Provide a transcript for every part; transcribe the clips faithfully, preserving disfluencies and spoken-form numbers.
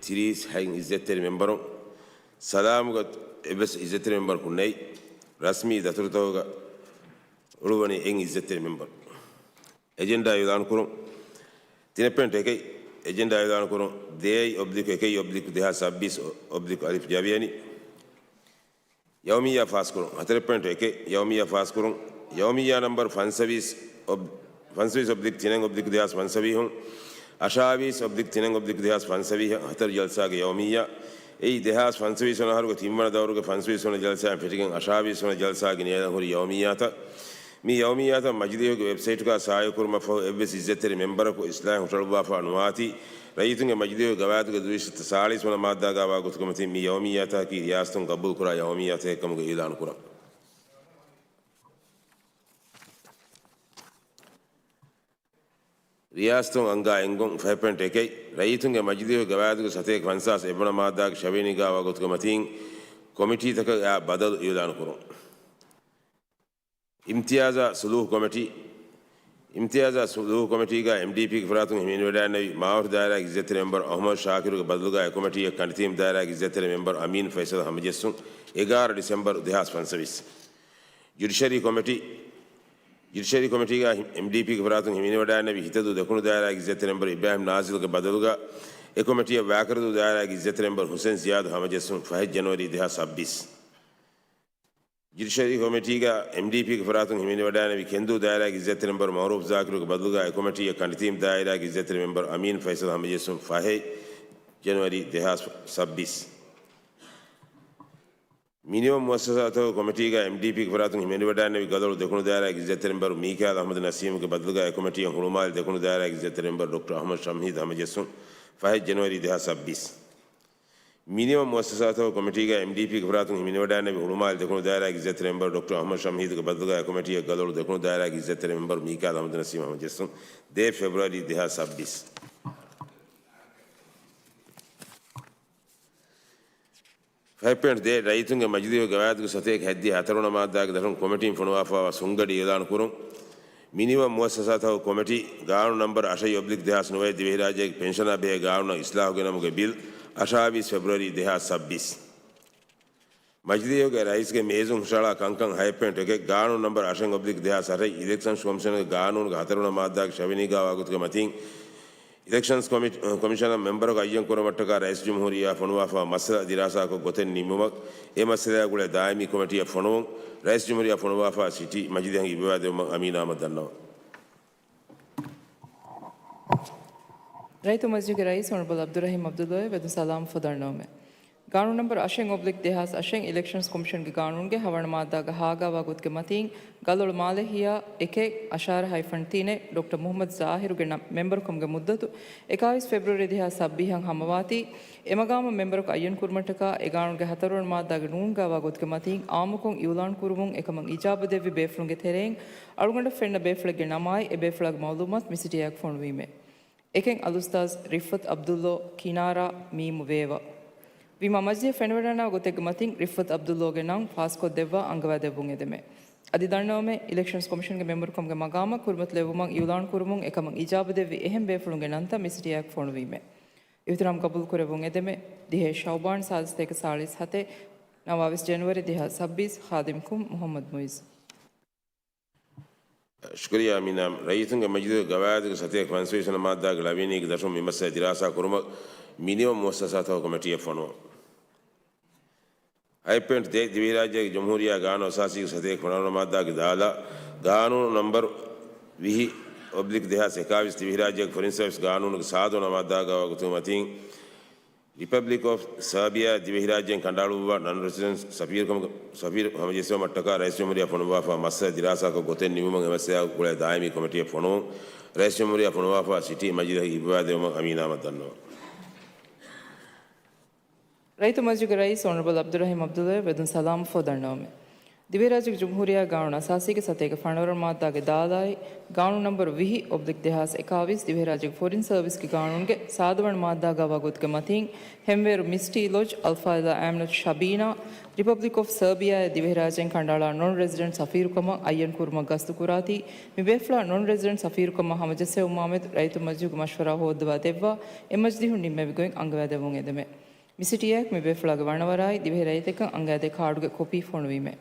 ތިރީސް ހަތް އިއްޒަތްތެރި މެމްބަރުން، ސަލާމުގަ އެއްވެސް އިއްޒަތްތެރި މެމްބަރަކު ނެތް. ރަސްމީ ދަތުރުތަކުގަ އުޅުވަނީ އެއް އިއްޒަތްތެރި މެމްބަރު. އެޖެންޑާ އިޢުލާނުކުރުން. ތިނެއް ޕޮއިންޓް އެކެއް، އެޖެންޑާ އިޢުލާނުކުރުން. ދޭއް އޮބްލިކް އެކެއް އޮބްލިކް ދެހާސް ސައްބީސް އޮބްލިކް އަލިފް ޖަވިޔަނި. ޔައުމިއްޔާ ފާސްކުރުން. ހަތަރެއް ޕޮއިންޓް އެކެއް، ޔައުމިއްޔާ ފާސްކުރުން. ޔައުމިއްޔާ ނަމްބަރު ފަންސަވީސް އޮބް-، ފަންސަވީސް އޮބްލިކް ތިނެއް އޮބްލިކް ދެހާސް ފަންސަވީހުން، އަށާވީސް އޮބްލިކް ތިނެއް އޮބްލިކް ދެހާސް ފަންސަވީހަށް ހަތަރު ޖަލްސާގެ ޔައުމިއްޔާ. އެއީ ދެހާސް ފަންސަވީސް ވަނަ އަހަރުގެ ތިންވަނަ ދައުރުގެ ފަންސަވީސް ވަނަ ޖަލްސާއިން ފެށިގެން އަށާވީސް ވަނަ ޖަލްސާގެ ނިޔަލަށް ހުރި ޔައުމިއްޔާތައް. މި ޔައުމިއްޔާތައް މަޖިލީހުގެ ވެބްސައިޓުގަ ސާއި ކުރުމަށްފަހު އެއްވެސް އިއްޒަތްތެރި މެމްބަރަކު އިސްލާހެއް ހުށަހަޅުއްވާފަ ނުވާތީ، ރައްޔިތުންގެ މަޖިލީހުގެ ގަވާއިދުގެ ދުރިސްތަ ސާޅީސް ވަނަ މާއްދާގައިވާ ގޮތުގެ މަތިން މި ޔައުމިއްޔާތަކަކީ ރިޔާސަތުން ގަބޫލުކުރާ ޔައުމިއްޔާތަކެއް ކަމުގެ އިޢުލާނު ކުރަން. ރިޔާސަތުން އަންގާ އެންގުން. ފަހެއް ޕޮއިންޓް އެކެއް، ރައްޔިތުންގެ މަޖިލީހުގެ ގަވާއިދުގެ ސަތޭކަ ފަންސާސް އެއްވަނަ މާއްދާގެ ޝަވިޔަނީގައިވާ ގޮތުގެ މަތިން ކޮމިޓީތަކަށް އާ ބަދަލު އިޢުލާނު ކުރުން. އިމްތިޔާޒާ ސުލޫހު ކޮމިޓީ. އިމްތިޔާޒާ ސުލޫހު ކޮމިޓީގައި އެމްޑީޕީގެ ފަރާތުން ހިމެނިވަޑައިގެންނެވި މާވަރު ދާއިރާގެ އިއްޒަތްތެރި މެމްބަރު އަޙްމަދު ޝާކިރުގެ ބަދަލުގައި އެ ކޮމިޓީއަށް ކަނޑިތީމް ދާއިރާގެ އިއްޒަތްތެރި މެމްބަރު އަމީން ފައިސަލް ހަމަޖެއްސުން. އެގާރަ ޑިސެމްބަރު ދެހާސް ފަންސަވީސް. ޖުޑިޝަރީ ކޮމިޓީ. ޖުޑިޝަރީ ކޮމިޓީގައި އެމްޑީޕީގެ ފަރާތުން ހިމެނިވަޑައިގެންނެވި ހިތަދޫ ދެކުނު ދާއިރާގެ އިއްޒަތްތެރި މެމްބަރު އިބްރާހިމް ނާޒިލްގެ ބަދަލުގަ އެ ކޮމިޓީއަށް ވާކަރަދޫ ދާއިރާގެ އިއްޒަތްތެރި މެމްބަރު ހުސެން ޒިޔާދު ހަމަޖެއްސުން. ފަހެއް ޖަނުއަރީ ދެހާސް ސައްބީސް. ޖުޑިޝަރީ ކޮމިޓީގަ އެމްޑީޕީގެ ފަރާތުން ހިމެނިވަޑައިގެންނެވި ކެންދޫ ދާއިރާގެ އިއްޒަތްތެރި މެމްބަރު މައުރޫފް ޒާކިރުގެ ބަދަލުގައި އެ ކޮމިޓީއަށް ކަނޑިތީމް ދާއިރާގެ އިއްޒަތްތެރި މެމްބަރު އަމީން ފައިސަލް ހަމަޖެއްސުން. ފަހެއް ޖަނުއަރީ ދެހާސް ސައްބީސް. މިނިވަން މުއައްސަސާތަކުގެ ކޮމިޓީގައި އެމްޑީޕީގެ ފަރާތުން ހިމެނިވަޑައިގެންނެވި ގަލޮޅު ދެކުނު ދާއިރާގެ އިއްޒަތްތެރި މެމްބަރު މީކާއިލް އަޙްމަދު ނަސީމުގެ ބަދަލުގައި އެ ކޮމިޓީއަށް ހުޅުމާލެ ދެކުނު ދާއިރާގެ އިއްޒަތްތެރި މެމްބަރު ޑޮކްޓަރ އަޙްމަދު ޝަމްހީދު ހަމަޖެއްސުން. ފަހެއް ޖަނުއަރީ ދެހާސް ސައްބީސް. މިނިވަން މުއައްސަސާތަކުގެ ކޮމިޓީގައި އެމްޑީޕީގެ ފަރާތުން ހިމެނިވަޑައިގެންނެވި ހުޅުމާލެ ދެކުނު ދާއިރާގެ އިއްޒަތްތެރި މެމްބަރު ޑޮކްޓަރ އަޙްމަދު ޝަމްހީދުގެ ބަދަލުގައި އެ ކޮމިޓީއަށް ގަލޮޅު ދެކުނު ދާއިރާގެ އިއްޒަތްތެރި މެމްބަރު މީކާއިލް އަޙްމަދު ނަސީމު ހަމަޖެއްސުން. ދޭއް ފެބްރުއަރީ ދެހާސް ސައްބީސް. ފަހެއް ޕޮއިންޓް ދޭއް، ރައްޔިތުންގެ މަޖިލީހުގެ ގަވާއިދުގެ ސަތޭކަ ހަތްދިހަ ހަތަރުވަނަ މާއްދާގެ ދަށުން ކޮމިޓީން ފޮނުވާފައިވާ ސުންގަޑި އިޢުލާނު ކުރުން. މިނިވަން މުއައްސަސާތަކުގެ ކޮމިޓީ، ގާނޫނު ނަމްބަރު އަށެއް އޮބްލިކް ދެހާސް ނުވައެއް ދިވެހިރާއްޖޭގެ ޕެންޝަނާ ބެހޭ ގާނޫނަށް އިސްލާހު ގެނަމުގެ ބިލް، އަށާވީސް ފެބްރުއަރީ ދެހާސް ސައްބީސް. މަޖިލީހުގެ ރައީސްގެ މޭޒުން ހުށަހަޅާ ކަންކަން. ހަތް ޕޮއިންޓް އެކެއް، ގާނޫނު ނަމްބަރު އަށެއް އޮބްލިކް ދެހާސް އަށެއް، އިލެކްޝަންސް ކޮމިޝަނުގެ ގާނޫނުގެ ހަތަރުވަނަ މާއްދާގެ ޝަވިޔަނީގައިވާ ގޮތުގެ މަތިން، އިލެކްޝަންސް ކޮމި-، ކޮމިޝަނަށް މެމްބަރަކު އައްޔަން ކުރުމަށްޓަކާ ރައީސް ޖުމްހޫރިއްޔާ ފޮނުވާފައިވާ މައްސަލަ ދިރާސާކޮށް ގޮތެއް ނިންމުމަށް، އެ މައްސަލައާ ގުޅޭ ދާއިމީ ކޮމިޓީއަށް ފޮނުވުން. ރައީސް ޖުމްހޫރިއްޔާ ފޮނުވާފައިވާ ސިޓީ މަޖިލީހަށް އިއްވެވާދެއްވުމަށް އަމީނާ އަހްމަދު ދަންނަވަން. ރައްޔިތުންގެ މަޖިލީހުގެ ރައީސް އޮނަރަބަލް އަބްދުއްރަހީމް ޢަބްދުއްލާއަށް ވެދުން ސަލާމް ފޮދަންނަވަމެވެ. ގާނޫނު ނަމްބަރު އަށެއް އޮބްލިކް ދެހާސް އަށެއް، އިލެކްޝަންސް ކޮމިޝަންގެ ގާނޫނުގެ ހަވަނަ މާއްދާގަ ހާގައިވާ ގޮތުގެ މަތީން، ގަލޮޅު މާލެ ހިޔާ އެކެއް، އަށާރަ ހައިފަން ތިނެއް، ޑޮކްޓަރ މުޙައްމަދު ޒާހިރުގެ ނަ-، މެމްބަރުކަމުގެ މުއްދަތު އެކާވީސް ފެބްރުއަރީ ދެހާސް ސައްބީހަށް ހަމަވާތީ، އެމަގާމަށް މެމްބަރަކު އައްޔަން ކުރުމަށްޓަކާ، އެ ގާނޫނުގެ ހަތަރުވަނަ މާއްދާގަ ނޫން ގައިވާ ގޮތުގެ މަތީން، އާއްމުކޮށް އިޢުލާން ކުރުމުން އެކަމަށް އިޖާބަ ދެއްވި ބޭފުޅުންގެ ތެރެއިން، އަޅުގަނޑަށް ފެންނަ ބޭފުޅެއްގެ ނަމާއި، އެ ބޭފުޅާގެ މައުލޫމާތު މި ސިޓީއާއެކު ފޮނުވީމޭ. އެކެއް އަލްއުސްތާޛް ރިފްއަތު ޢަބްދުﷲ، ކިނާރާ، މީމު ވޭވަ. ވީމާ މަޖިލީހަށް ފެނިވަޑައިގަންނަވާ ގޮތެއްގެ މަތިން ރިފްއަތު ޢަބްދުﷲގެ ނަން ފާސްކޮށްދެއްވާ އަންގަވާދެއްވުން އެދެމެ. އަދި ދަންނަވަމެ، އިލެކްޝަންސް ކޮމިޝަންގެ މެމްބަރުކަމުގެ މަގާމަށް ކުރިމަތިލެއްވުމަށް އިޢުލާން ކުރުމުން އެކަމަށް އިޖާބަ ދެއްވި އެހެން ބޭފުޅުންގެ ނަންތައް މި ސިޓީއާއެކު ފޮނުވީމެ. އިޙްތިރާމް ގަބޫލު ކުރެއްވުން އެދެމެ. ދިހައެއް ޝަޢުބާން ސާދަ ސަތޭކަ ސާޅީސް ހަތެއް، ނަވާވީސް ޖެނުއަރީ ދެހާސް ސައްބީސް، ޚާދިމްކުން މުޙައްމަދު މުޢިއްޒު. ޝުކުރިއްޔާ އަމީނާ. ރައްޔިތުންގެ މަޖިލީހުގެ ގަވާއިދުގެ ސަތޭކަ ފަންސަވީސް ވަނަ މާއްދާގެ ޅަވިޔަނީގެ ދަށުން މި މައްސަލަ ދިރާސާ ކުރުމަށް މިނިވަން މުއައްސަސާތަކުގެ ކޮމިޓީއެއް ފޮނުވުން. ހަތް ޕޮއިންޓް ދޭއް، ދިވެހިރާއްޖޭގެ ޖުމްހޫރިއްޔާ ގާނޫނު އަސާސީގެ ސަތޭކަ ފަނަރަ ވަނަ މާއްދާގެ ދާލާ، ގާނޫނު ނަމްބަރު ވިހި އޮބްލިކް ދެހާސް އެކާވީސް، ދިވެހިރާއްޖޭގެ ފޮރިން ސާވިސް ގާނޫނުގެ ސާދަ ވަނަ މާއްދާގައިވާ ގޮތުގެ މަތީން، ރިޕަބްލިކް އޮފް ސާބިޔާ ދިވެހިރާއްޖޭން ކަނޑައަޅުއްވާ ނަން ރެސިޑެންޓް ސަފީރު ކަމުގެ، ސަފީރު ހަމަޖެއްސުމަށްޓަކާ ރައީސް ޖުމްހޫރިއްޔާ ފޮނުވާފައިވާ މައްސަލަ ދިރާސާކޮށް ގޮތެއް ނިމުމަށް އެ މައްސަލައާ ގުޅޭ ދާއިމީ ކޮމިޓީއެއް ފޮނުވުން. ރައީސް ޖުމްހޫރިއްޔާ ފޮނުވާފައިވާ ސިޓީ މަޖިލީހަށް އިއްވާދެއްވުމަށް އަމީނާ އަހްމަދު ދަންނަވަން. ރައްޔިތުންގެ މަޖިލީހުގެ ރައީސް އޮނަރަބަލް އަބްދުއްރަހީމް ޢަބްދުﷲއަށް ވެދުން ސަލާމް ފޮދަންނަވަމެވެ. ދިވެހިރާއްޖޭގެ ޖުމްހޫރިއްޔާ ގާނޫނު އަސާސީގެ ސަތޭކަ ފަނަރަވަނަ މާއްދާގެ ދާލާއި، ގާނޫނު ނަންބަރު ވިހި އޮބްލިކް ދެހާސް އެކާވީސް ދިވެހިރާއްޖޭގެ ފޮރިން ސަރވިސްގެ ގާނޫނުގެ ސާދަވަނަ މާއްދާ ގަވާ ގޮތުގެ މަތީން، ހެންވޭރު މިސްޓީ ލޮޖް، އަލްފާޟިލާ އާމިނަތު ޝަބީނާ، ރިޕަބްލިކް އޮފް ސަރބިޔާއާއި ދިވެހިރާއްޖޭން ކަނޑައަޅާ ނޮން ރެޒިޑެންޓް ސަފީރުކަމަށް އައްޔަން ކުރުމަށް ގަސްތުކުރާތީ، މި ބޭފުޅާ ނޮން ރެޒިޑެންޓް ސަފީރުކަމަށް ހަމަޖެއްސެވުމާމެދު ރައްޔިތު މަޖިލީހުގެ މަޝްވަރާ ހޯއްދަވާ ދެއްވާ، އެ މަޖިލީހުން ނިންމެވި ގޮތް އަންގަވާދެއްވުން އެދެމެ. މި ސިޓީއެކް މި ބޭފުޅާގެ ވަނަވަރާއި ދިވެހި ރައްޔިތަކަށް އަނގައިދޭ ކާޑުގެ ކޮޕީ ފޮނުވީމެ.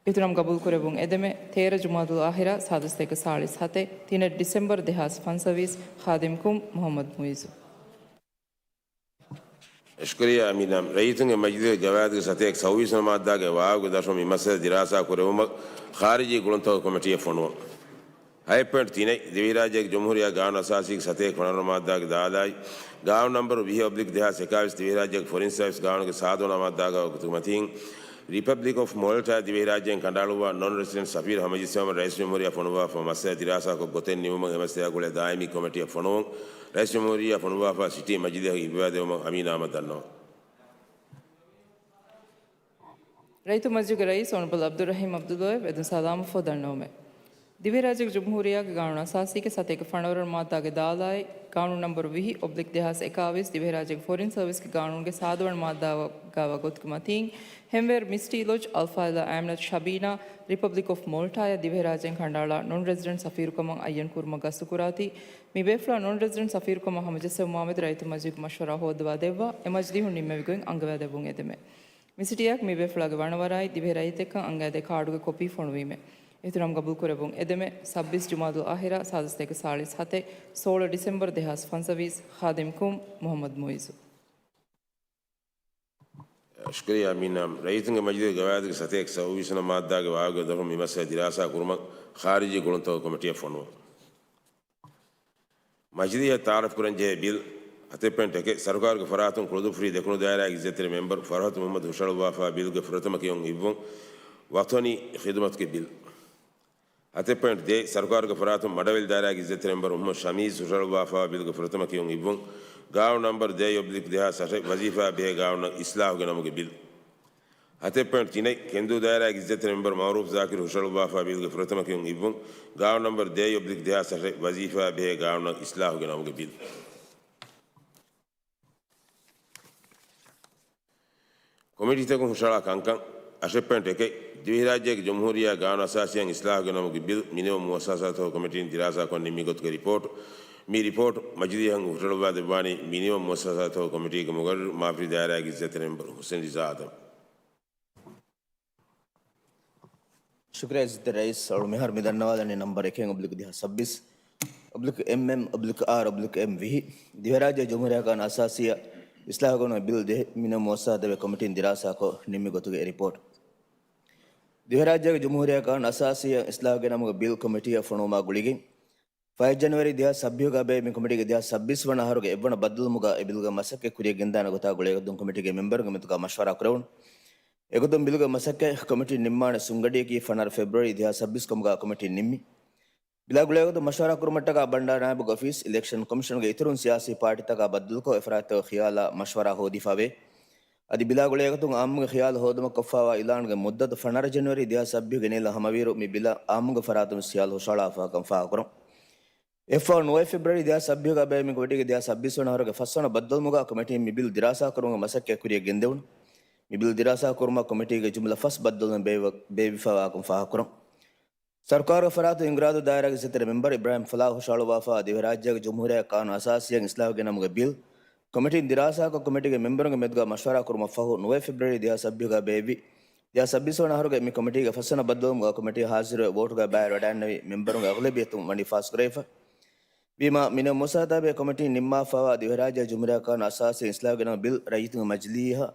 އިތުރަށް ގަބޫލުކުރެއްވުން އެދެމެ. ތޭރަ ޖުމާދުލް އާހިރާ، ސާދަ ސަތޭކަ ސާޅީސް ހަތެއް، ތިނެއް ޑިސެމްބަރު ދެހާސް ފަންސަވީސް، ޚާދިމް ކުން، މުޙައްމަދު މުއިއްޒު. ޝުކުރިއްޔާ އަމީނާ. ރައްޔިތުންގެ މަޖިލީހުގެ ގަވާއިދުގެ ސަތޭކަ ސައުވީސް ވަނަ މާއްދާގެ ވާހަކަ ދަށުން މި މައްސަލަ ދިރާސާ ކުރެވުމަށް ޚާރިޖީ ގުޅުންތަކުގެ ކޮމިޓީއަށް ފޮނުވަން. ހަތް ޕޮއިންޓް ތިނެއް، ދިވެހިރާއްޖޭގެ ޖުމްހޫރިއްޔާ ގާނޫނު އަސާސީގެ ސަތޭކަ ފަނަރަވަނަ މާއްދާގެ ދާލާއި، ގާނޫނު ނަންބަރު ވިހި އޮބްލިކް ދެހާސް އެކާވީސް ދިވެހިރާއްޖޭގެ ފޮރިން ސަރވިސް ގާނޫނުގެ ސާދަވަނަ މާއްދާގެ ވާހަކަ ގޮތުގެ މަތީން، ރިޕަބްލިކް އޮފް މޯލްޓާ ދިވެހިރާއްޖޭން ކަނޑައަޅުއްވާ ނޮން ރެސިޑެންޓް ސަފީރު ހަމަޖެއްސެވުމަށް ރައީސް ޖުމްހޫރިއްޔާ ފޮނުއްވާފަ މައްސަލަ ދިރާސާކޮށް ގޮތެއް ނިމުމަށް އެ މައްސަލައާ ގުޅޭ ދާއިމީ ކޮމިޓީއަށް ފޮނުވަން. ރައީސް ޖުމްހޫރިއްޔާ ފޮނުއްވާފަ ސިޓީ މަޖިލީހަށް އިއްވާދެވުމަށް އަމީނާ އަހްމަދު ދަންނަވަން. ރައްޔިތު މަޖިލީހުގެ ރައީސް އޮނަރަބަލް އަބްދުއްރަހީމް އަބްދުﷲ އެ ވެދުން ސަލާމަތްފަހު ދަންނަވަމެ. ދިވެހިރާއްޖޭގެ ޖުމްހޫރިއްޔާގެ ގާނޫނު އަސާސީގެ ސަތޭކަ ފަނަރަވަނަ މާއްދާގެ ދާލާއި، ގާނޫނު ނަންބަރު ވިހި އޮބްލިކް ދެހާސް އެކާވީސް ދިވެހިރާއްޖޭގެ ފޮރިން ސަރވިސްގެ ގާނޫނުގެ ސާދަވަނަ މާއްދާގައި ވާ ގޮތުގެ މަތީން، ހެންވޭރު މިސްޓީ ލޮޖް، އަލްފާޟިލާ އާމިނަތު ޝަބީނާ، ރިޕަބްލިކް އޮފް މޯލްޓާއާ ދިވެހިރާއްޖޭން ކަނޑައަޅާ ނޮން ރެޒިޑެންޓް ސަފީރުކަމަށް އައްޔަން ކުރުމަށް ގަސްތުކުރާތީ، މި ބޭފުޅާ ނޮން ރެޒިޑެންޓް ސަފީރުކަމަށް ހަމަޖެއްސެވުމާމެދު ރައްޔިތު މަޖިލީހުގެ މަޝްވަރާ ހޯއްދަވާ ދެއްވާ، އެ މަޖިލީހުން ނިންމެވި ގޮތް އަންގަވާދެއްވުން އެދެމެ. މި ސިޓީއެކް މި ބޭފުޅާގެ ވަނަވަރާއި ދިވެހި ރައްޔިތަކަށް އަނގައިދޭ ކާޑުގެ ކޮޕީ ފޮނުވީމެ. އިތުރަށް ގަބޫލުކުރެއްވުން އެދެމެ. ސައްބީސް ޖުމާދުލް އާހިރާ، ސާދަ ސަތޭކަ ސާޅީސް ހަތެއް، ސޯޅަ ޑިސެމްބަރު ދެހާސް ފަންސަވީސް، ޚާދިމް ކުން، މުޙައްމަދު މުއިއްޒު. ޝުކުރިއްޔާ އަމީނާ. ރައްޔިތުންގެ މަޖިލީހުގެ ގަވާއިދުގެ ސަތޭކަ ސައުވީސް ވަނަ މާއްދާގެ ވާހަކަ ދަށުން މި މައްސަލަ ދިރާސާ ކުރުމަށް ޚާރިޖީ ގުޅުންތަކުގެ ކޮމިޓީއަށް ފޮނުވަން. މަޖިލީހަށް ތައާރަފް ކުރަން ޖެހޭ ބިލް. ހަތެއް ޕޮއިންޓް އެކެއް، ސަރުކާރުގެ ފަރާތުން ކުޅުދުއްފުރީ ދެކުނު ދާއިރާގެ އިއްޒަތްތެރި މެމްބަރު ފަރްހަތު މުޙައްމަދު ހުށަހަޅުއްވާފަ ބިލްގެ ފުރަތަމަ ކިޔުން އިއްވުން. ވަޠަނީ ޚިދުމަތުގެ ބިލް. ހަތެއް ޕޮއިންޓް ދޭއް، ސަރުކާރުގެ ފަރާތުން މަޑަވެލި ދާއިރާގެ އިއްޒަތްތެރި މެމްބަރު މުޙައްމަދު ޝަމީސް ހުށަހަޅުއްވާފަ ބިލްގެ ފުރަތަމަ ކިޔުން އިއްވުން. ގާނޫނު ނަންބަރު ދޭއް އޮބްލިކް ދެހާސް އަށެއް، ވަޒީފާއާ ބެހޭ ގާނޫނަށް އިސްލާހުގެ ނަމުގެ ބިލް. ހަތެއް ޕޮއިންޓް ތިނެއް، ކެންދޫ ދާއިރާގެ އިއްޒަތްތެރި މެމްބަރު މައުރޫފް ޒާކިރު ހުށަހަޅުއްވާފަ ބިލްގެ ފުރަތަމަ ކިޔުން އިއްވުން. ގާނޫނު ނަންބަރު ދޭއް އޮބްލިކް ދެހާސް އަށެއް، ވަޒީފާއާ ބެހޭ ގާނޫނަށް އިސްލާހުގެ ނަމުގެ ބިލް. ކޮމިޓީތަކުން ހުށަހަޅާ ކަންކަން. އަށެއް ޕޮއިންޓް އެކެއް، ދިވެހިރާއްޖޭގެ ޖުމްހޫރިއްޔާ ގާނޫނު އަސާސީއަށް އިސްލާހުގެ ނަމުގެ ބިލް މިނިވަން މުއައްސަސާތަކުގެ ކޮމިޓީން ދިރާސާކޮށް ނިންމި ގޮތުގެ ރިޕޯޓް. މި ރިޕޯޓް މަޖިލީހަށް ހުށަހަޅުއްވާ ދެއްވާނީ މިނިވަން މުއައްސަސާތަކުގެ ކޮމިޓީގެ މުގައްރިރު މާފިރި ދާއިރާގެ އިއްޒަތްތެރި މެމްބަރު ހުސެން ރިޒާ އާދަމް. ޝުކުރިއްޔާ އިއްޒަތްތެރި ރައީސް. އަޅު މިހާރު މި ދަންނަވާލަނީ ނަންބަރު އެކެއް އޮބްލިކް ދެހާސް ސައްބީސް، އޮބްލިކް އެމްއެމް، އޮބްލިކް އާރް، އޮބްލިކް އެމް ވިހި. ދިވެހިރާއްޖޭ ޖުމްހޫރިއްޔާ ގާނޫނު އަސާސީއަށް އިސްލާހުގެ ނަމުގެ ބިލް ދިވެހި މިނިވަން މުއައްސަސާތަކުގެ ކޮމިޓީން ދިރާސާކޮށް ނިންމި ގޮތުގެ ރިޕޯޓް. ދިވެހިރާއްޖޭގެ ޖުމްހޫރިއްޔާ ގާނޫނު އަސާސީއަށް އިސްލާހުގެ ނަމުގެ ބިލް ކޮމިޓީއަށް ފޮނުވުމާ ގުޅިގެން، ފަހެއް ޖަނަވަރީ ދެހާސް ސައްބީހުގަ ބޭއްވި ކޮމިޓީގެ ދެހާސް ސައްބީސް ވަނަ އަހަރުގެ އެއްވަނަ ބައްދަލުވުމުގަ އެ ބިލްގެ މަސައްކަތް ކުރިޔަށް ގެންދާނެ ގޮތާ ގުޅޭގޮތުން ކޮމިޓީގެ މެމްބަރުންގެ މެދުގަ މަޝްވަރާ ކުރެވުނު. އެގޮތުން ބިލްގެ މަސައްކަތް ކޮމިޓީން ނިންމާނެ ސުންގަޑިއަކީ ފަނަރަ ފެބްރުއަރީ ދެހާސް ސައްބީސް ކަމުގަ ކޮމިޓީން ނިންމި. ބިލާ ގުޅޭގޮތުން މަޝްވަރާ ކުރުމަށްޓަކާ ބަންޑާރަ ނާއިބުގެ އޮފީސް، އިލެކްޝަން ކޮމިޝަނުގެ އިތުރުން ސިޔާސީ ޕާޓީތަކާ ބައްދަލުކޮށް، އެފަރާތްތަކުގެ ޚިޔާލާ މަޝްވަރާ ހޯދިފަވޭ. އަދި ބިލާ ގުޅޭގޮތުން އާއްމުގެ ޚިޔާލު ހޯދުމަށް ކޮށްފައިވާ އިޢުލާނުގެ މުއްދަތު ފަނަރަ ޖެނުއަރީ ދެހާސް ސައްބީހުގެ ނީލަށް ހަމަވިއިރު، މި ބިލަށް އާއްމުގެ ފަރާތުން ސިޔާލު ހުށަހަޅާފަ ކަން ފާހަގަކުރަން. އެއަށްފަހު ނުވަ ފެބްރުއަރީ ދެހާސް ސައްބީހުގަ ބޭއްވި ކޮމިޓީގެ ދެހާސް ސައްބީސް ވަނަ އަހަރުގެ ފަސްވަނަ ބައްދަލުވުމުގަ ކޮމިޓީން މި ބިލް ދިރާސާކުރުމުގެ މަސައްކަތް ކުރިޔަށް ގެންދެވުނު. މި ބިލް ދިރާސާކުރުމަށް ކޮމިޓީގެ ޖުމްލަ ފަސް ބައްދަލުވުން ބޭއްވި-، ބޭއްވިފައިވާކަން ފާހަގަކުރަން. ސަރުކާރުގެ ފަރާތުން އިންގިރާދޫ ދާއިރާގެ އިއްޒަތްތެރި މެމްބަރު އިބްރާހިމް ފަލާހް ހުށަހަޅުއްވާފައިވާ ދިވެހިރާއްޖޭގެ ޖުމްހޫރިއްޔާ ގާނޫނު އަސާސީއަށް އިސްލާހުގެ ނަމުގެ ބިލް ކޮމިޓީން ދިރާސާކޮށް، ކޮމިޓީގެ މެމްބަރުންގެ މެދުގަ މަޝްވަރާ ކުރުމަށް ފަހު، ނުވަ ފެބްރުއަރީ ދެހާސް ސައްބީހުގަ ބޭއްވި ދެހާސް ސައްބީސް ވަނަ އަހަރުގެ މި ކޮމިޓީގެ ފަސްވަނަ ބައްދަލުވުމުގަ ކޮމިޓީ ހާޒިރުވެ ވޯޓުގަ ބައިވެރިވަޑައިގެންނެވި މެމްބަރުންގެ އަޣުލަބިއްޔަތުން ވަނީ ފާސްކުރެވިފަ. ވީމާ، މިނިވަން މުއައްސަސާތާބެހޭ ކޮމިޓީން ނިންމާފައިވާ ދިވެހިރާއްޖޭގެ ޖުމްހޫރިއްޔާ ގާނޫނު އަސާސީއަށް އިސްލާހުގެ ނަމުގެ ބިލް ރައްޔިތުންގެ މަޖިލީހަށް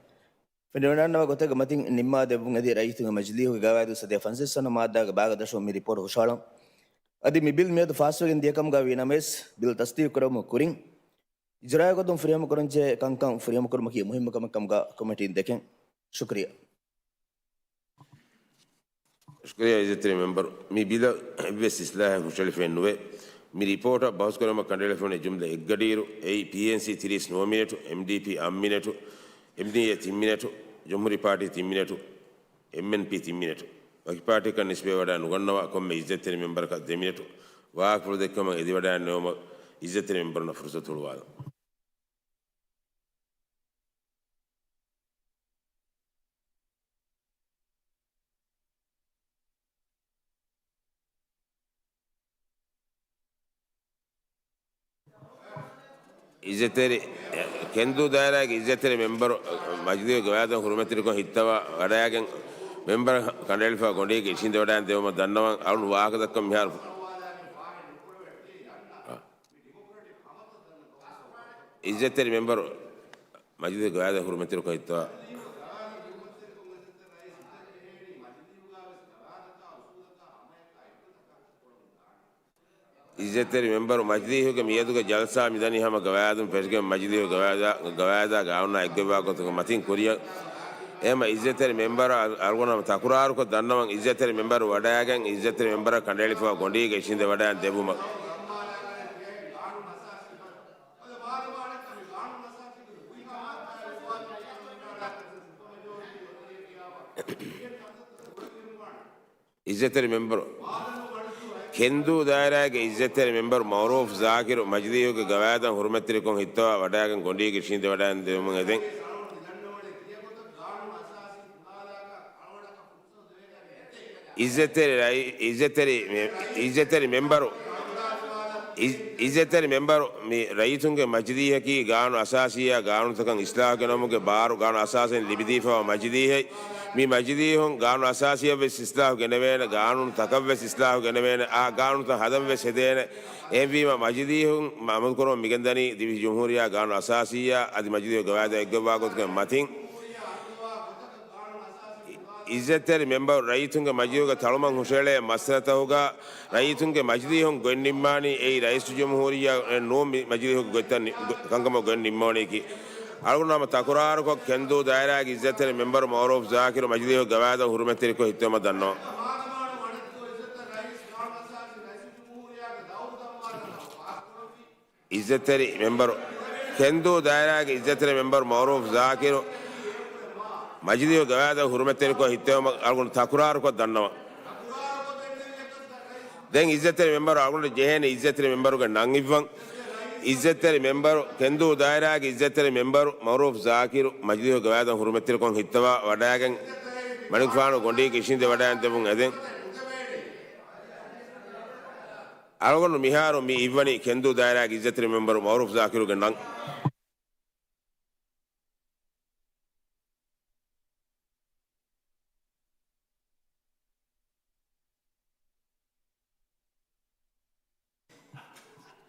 ފެނިވަޑައިގަންނަވާ ގޮތެއްގެ މަތިން ނިންމާދެއްވުން އެދި، ރައްޔިތުންގެ މަޖިލީހުގެ ގަވާއިދުގެ ސަތޭކަ ފަންސަވީސް ވަނަ މާއްދާގެ ބާގަ ދަށުން މި ރިޕޯޓް ހުށަހަޅަން. އަދި މި ބިލް މިއަދު ފާސްވެގެން ދިޔަ ކަމުގަ ވީ ނަމަވެސް، ބިލް ތަސްދީގު ކުރެވުމުގެ ކުރިން އިޖްރާގެ ގޮތުން ފުރިހަމަ ކުރަންޖެހޭ ކަންކަން ފުރިހަމަ ކުރުމަކީ މުހިއްމު ކަމެއް ކަމުގަ ކޮމިޓީން ދެކެން. ޝުކުރިއްޔާ. ޝުކުރިއްޔާ އިއްޒަތްތެރި މެމްބަރު. މި ބިލަށް އެއްވެސް އިސްލާހެއް ހުށަހެޅިފައެއް ނުވޭ. މި ރިޕޯޓަށް ބަހުސްކުރުމަށް ކަނޑައެޅިފައިވަނީ ޖުމްލަ އެއްގަޑިއިރު، އެއީ ޕީއެންސީ ތިރީސް ނުވަ މިނެޓު، އެމްޑީޕީ އަށް މިނެޓު، އެމްޑީއޭ ތިން މިނެޓު، ޖުމްހޫރީ ޕާޓީ ތިން މިނެޓު، އެމްއެންޕީ ތިން މިނެޓު. ވަކި ޕާޓީއަކަށް ނިސްބަތްވެވަޑައި ނުގަންނަވާ ކޮންމެ އިއްޒަތްތެރި މެމްބަރަކަށް ދެ މިނެޓު ވާހަކަފުޅު ދެއްކުމަށް އެދިވަޑައިގަންނަވުމަށް އިއްޒަތްތެރި މެމްބަރުންނަށް ފުރުސަތު ހުޅުވާލަން. އިއްޒަތްތެރި، ކެންދޫ ދާއިރާގެ އިއްޒަތްތެރި މެމްބަރު މަޖިލީހުގެ ގަވާއިދުން ހުރުމަތްތެރިކޮށް ހިއްތަވާ ވަޑައިގެން މެމްބަރަށް ކަނޑައެޅިފައި ގޮނޑީގެ އިށީނދެވަޑައިގެން ދެވުމަށް ދަންނަވަން. އަޅުން ވާހަކަ ދައްކަން މިހާރު އިއްޒަތްތެރި މެމްބަރު މަޖިލީހުގެ ގަވާއިދުން ހުރުމަތްތެރިކޮށް ހިއްތަވާ. އިއްޒަތްތެރި މެމްބަރު މަޖިލީހުގެ މިއަދުގެ ޖަލްސާ މިދަނީ ހަމަ ގަވާއިދުން ފެށިގެން މަޖިލީހުގެ ގަވާއިދާ، ގަވާއިދާ ގާނޫނާ އެއްގޮތްވާ ގޮތުގެ މަތިން ކުރިއަށް. އެހެންމަ އިއްޒަތްތެރި މެމްބަރު އަޅު-، އަޅުގަނޑު ހަމަ ތަކުރާރުކޮށް ދަންނަވަން އިއްޒަތްތެރި މެމްބަރު ވަޑައިގެން އިއްޒަތްތެރި މެމްބަރަށް ކަނޑައެޅިފައި ގޮނޑީގެ އިށީނދެވަޑައިގެން ދެއްވުމަށް. އިއްޒަތްތެރި މެމްބަރު، ކެންދޫ ދާއިރާގެ އިއްޒަތްތެރި މެމްބަރު މައުރޫފް ޒާކިރު މަޖިލީހުގެ ގަވާއިދަށް ހުރުމަތްތެރިކޮށް ހިއްތަވާ ވަޑައިގެން ގޮނޑީގެ އިށީނދެވަޑައިގެން ދެވުމުން އެދެން. އިއްޒަތްތެރި ރައީ-، އިއްޒަތްތެރި މެ-، އިއްޒަތްތެރި މެމްބަރު، އި-، އިއްޒަތްތެރި މެމްބަރު، މި ރައްޔިތުންގެ މަޖިލީހަކީ ގާނޫނު އަސާސީއާ ގާނޫނުތަކަށް އިސްލާހު ގެނައުމުގެ ބާރު ގާނޫނު އަސާސީން ލިބިދީފައިވާ މަޖިލީހެއް. މި މަޖިލީހުން ގާނޫނު އަސާސީއަށްވެސް އިސްލާހު ގެނެވޭނެ، ގާނޫނު ތަކަށްވެސް އިސްލާހު ގެނެވޭނެ، އާ ގާނޫނުތައް ހަދަންވެސް ހެދޭނެ. އެހެންވީމަ މަޖިލީހުން އަމަލުކުރަމުން މިގެންދަނީ ދިވެހި ޖުމްހޫރިއްޔާ ގާނޫނު އަސާސީއާ އަދި މަޖިލީހު ގަވާއިދާ އެއްގޮތްވާ ގޮތުގެ މަތިން. އިއްޒަތްތެރި މެމްބަރު ރައްޔިތުންގެ މަޖިލީހުގެ ތަޅުމަށް ހުށައެޅޭ މައްސަލަތަކުގަ ރައްޔިތުންގެ މަޖިލީހުން ގޮތް ނިންމާނީ އެއީ ރައީސުލްޖުމްހޫރިއްޔާ ނޫން މި މަޖިލީހުގެ ގޮތްތައް ނި-، ގޮ-، ކަންކަމަށް ގޮތް ނިންމަވަނީކީ. އަޅުގަނޑު ހަމަ ތަކުރާރުކޮށް ކެންދޫ ދާއިރާގެ އިއްޒަތްތެރި މެމްބަރު މައުރޫފް ޒާކިރު މަޖިލީހުގެ ގަވާއިދަށް ހުރުމަތްތެރިކޮށް ހިއްތަވުމަށް ދަންނަވަން. އިއްޒަތްތެރި މެމްބަރު، ކެންދޫ ދާއިރާގެ އިއްޒަތްތެރި މެމްބަރު މައުރޫފް ޒާކިރު މަޖިލީހު ގަވާއިދަށް ހުރުމަތްތެރިކޮށް ހިއްތެވުމަށް އަޅުގަނޑު ތަކުރާރުކޮށް ދަންނަވަން. ދެން އިއްޒަތްތެރި މެމްބަރު އަޅުގަނޑު ޖެހޭނެ އިއްޒަތްތެރި މެމްބަރުގެ ނަން އިއްވަން. އިއްޒަތްތެރި މެމްބަރު، ކެންދޫ ދާއިރާގެ އިއްޒަތްތެރި މެމްބަރު މައުރޫފް ޒާކިރު މަޖިލީހު ގަވާއިދަށް ހުރުމަތްތެރިކޮށް ހިއްތަވާ ވަޑައިގެން މަނިކުފާނު ގޮނޑީގެ އިށީނދެ ވަޑައިގެން ދެއްވުން އެދެން. އަޅުގަނޑު މިހާރު މި އިއްވަނީ ކެންދޫ ދާއިރާގެ އިއްޒަތްތެރި މެމްބަރު މައުރޫފް ޒާކިރުގެ ނަން.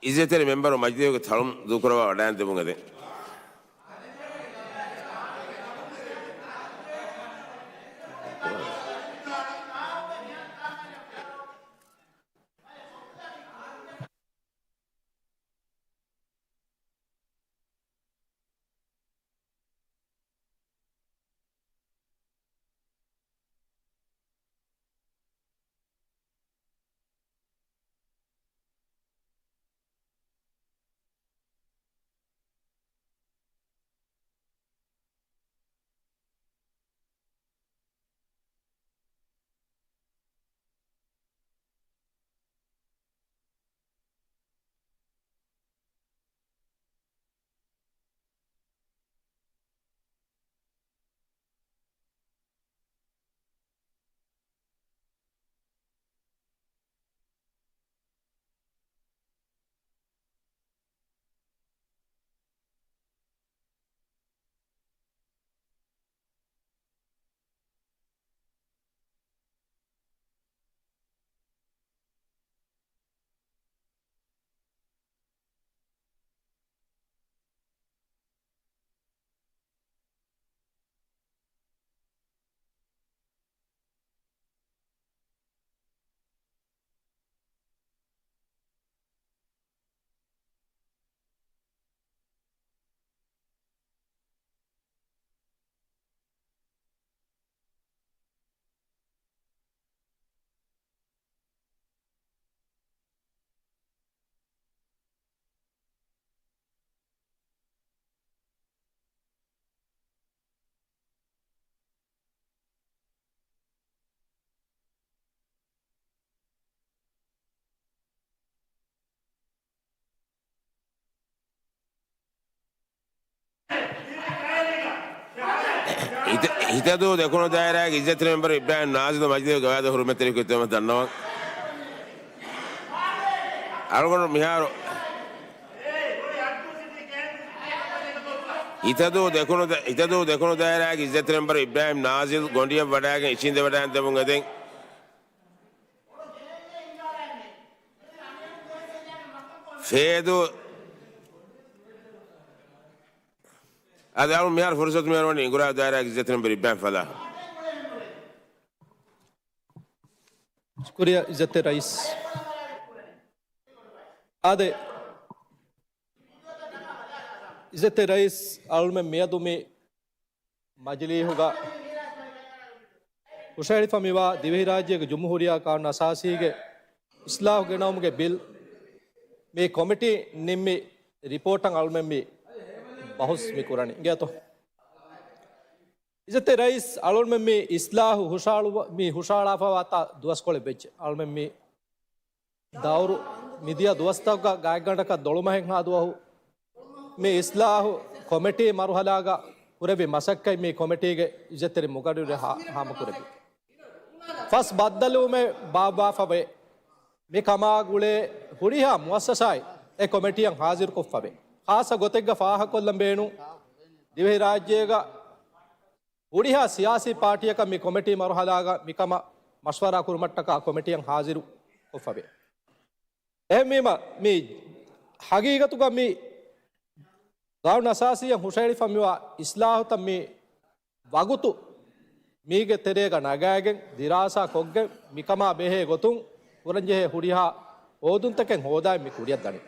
އިއްޒަތްތެރި މެމްބަރު މަޖިލީހުގެ ތަޅުމް ދޫކުރައްވާ ވަޑައިގެން ދެއްވުން އެދެން. އިތަދޫ ދެކުނު ދާއިރާގެ އިއްޒަތްތެރި މެމްބަރު އިބްރާހިމް ނާޒިލް މަޖިލީހުގެ ގަވާއިދަށް ހުރުމަތްތެރިކޮށް އިތުރަށް ދަންނަވަން. އަޅުގަނޑު މިހާރު އިތަދޫ ދެކުނު ދ-، އިތަދޫ ދެކުނު ދާއިރާގެ އިއްޒަތްތެރި މެމްބަރު އިބްރާހިމް ނާޒިލް ގޮނޑިއަށް ވަޑައިގެން އިށީނދެވަޑައިގެން ދެމުން އެދެން. ފޭދޫ އަދި އަޅު މިހާރު ފުރުސަތު މިހާރު ވަނީ އިނގުރާ ދާއިރާގެ އިއްޒަތްތެރި މެމްބަރު އިބްރާހިމް ފަލާހް. ޝުކުރިއްޔާ އިއްޒަތްތެރި ރައީސް. އާދެ، އިއްޒަތްތެރި ރައީސް، އަޅުމެން މިއަދު މި މަޖިލީހުގަ ހުށަހެޅިފަ މިވާ ދިވެހިރާއްޖޭގެ ޖުމްހޫރިއްޔާ ގާނޫނު އަސާސީގެ އިސްލާހު ގެނައުމުގެ ބިލް މި ކޮމިޓީ ނިންމި ރިޕޯޓަށް އަޅުމެން މި ބަހުސް މި ކުރަނީ. އިނގޭތޯ؟ އިއްޒަތްތެރި ރައީސް، އަޅުމެން މި އިސްލާހު ހުށަހަޅު-، މި ހުށަހަޅާފަވާތާ ދުވަސްކޮޅެއް ވެއްޖެ. އަޅުމެން މި ދައުރު މިދިޔަ ދުވަސްތަކުގަ ގާތްގަނޑަކަށް ދޮޅުމަހެއްހާ ދުވަހު މި އިސްލާހު ކޮމިޓީ މަރުހަލާގަ ކުރެއްވި މަސައްކަތް މި ކޮމިޓީގެ އިއްޒަތްތެރި މުގައްރިރު ހާ-، ހާމަކުރެއްވި. ފަސް ބައްދަލުވުމެއް ބާއްވާފަވޭ. މިކަމާ ގުޅޭ ހުރިހާ މުއައްސަސާއެއް އެ ކޮމިޓީއަށް ހާޒިރުކޮށްފަވޭ. ޚާއްޞަ ގޮތެއްގަ ފާހަގަކޮށްލަން ބޭނުން ދިވެހިރާއްޖޭގަ ހުރިހާ ސިޔާސީ ޕާޓީއަކަށް މި ކޮމިޓީ މަރުހަލާގަ މިކަމަށް މަޝްވަރާ ކުރުމަށްޓަކާ ކޮމިޓީއަށް ހާޒިރު ކޮށްފަވޭ. އެހެންވީމަ، މި ހަގީގަތުގަ މި ގާނޫނު އަސާސީއަށް ހުށަހެޅިފަ މިވާ އިސްލާހުތައް މި ވަގުތު މީގެ ތެރޭގަ ނަގާގެން ދިރާސާ ކޮށްގެން މިކަމާ ބެހޭ ގޮތުން ކުރަންޖެހޭ ހުރިހާ ހޯދުންތަކެއް ހޯދާއި މި ކުރިއަށް ދަނީ.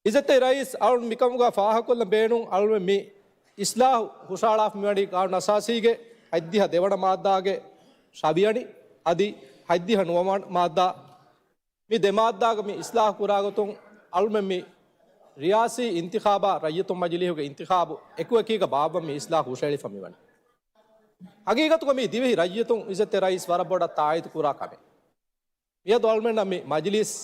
އިއްޒަތްތެރި ރައީސް، އަޅުން މިކަމުގަ ފާހަގަކޮށްލަން ބޭނުން އަޅުމެން މި އިސްލާހު ހުށަހަޅާފަ މިވަނީ ގާނޫނު އަސާސީގެ ހަތްދިހަ ދެވަނަ މާއްދާގެ ށަވިޔަނި އަދި ހަތްދިހަ ނުވަވަނަ މާއްދާ. މި ދެ މާއްދާގަ މި އިސްލާހު ކުރާގޮތުން އަޅުމެން މި ރިޔާސީ އިންތިޚާބާ ރައްޔިތުން މަޖިލީހުގެ އިންތިޚާބު އެކުއެކީގަ ބާއްވަން މި އިސްލާހު ހުށަހެޅިފަ މިވަނީ. ހަގީގަތުގަ މީ ދިވެހި ރައްޔިތުން އިއްޒަތްތެރި ރައީސް ވަރަށް ބޮޑަށް ތާއީދު ކުރާ ކަމެއް. މިއަދު އަޅުމެންނަށް މި މަޖިލީސް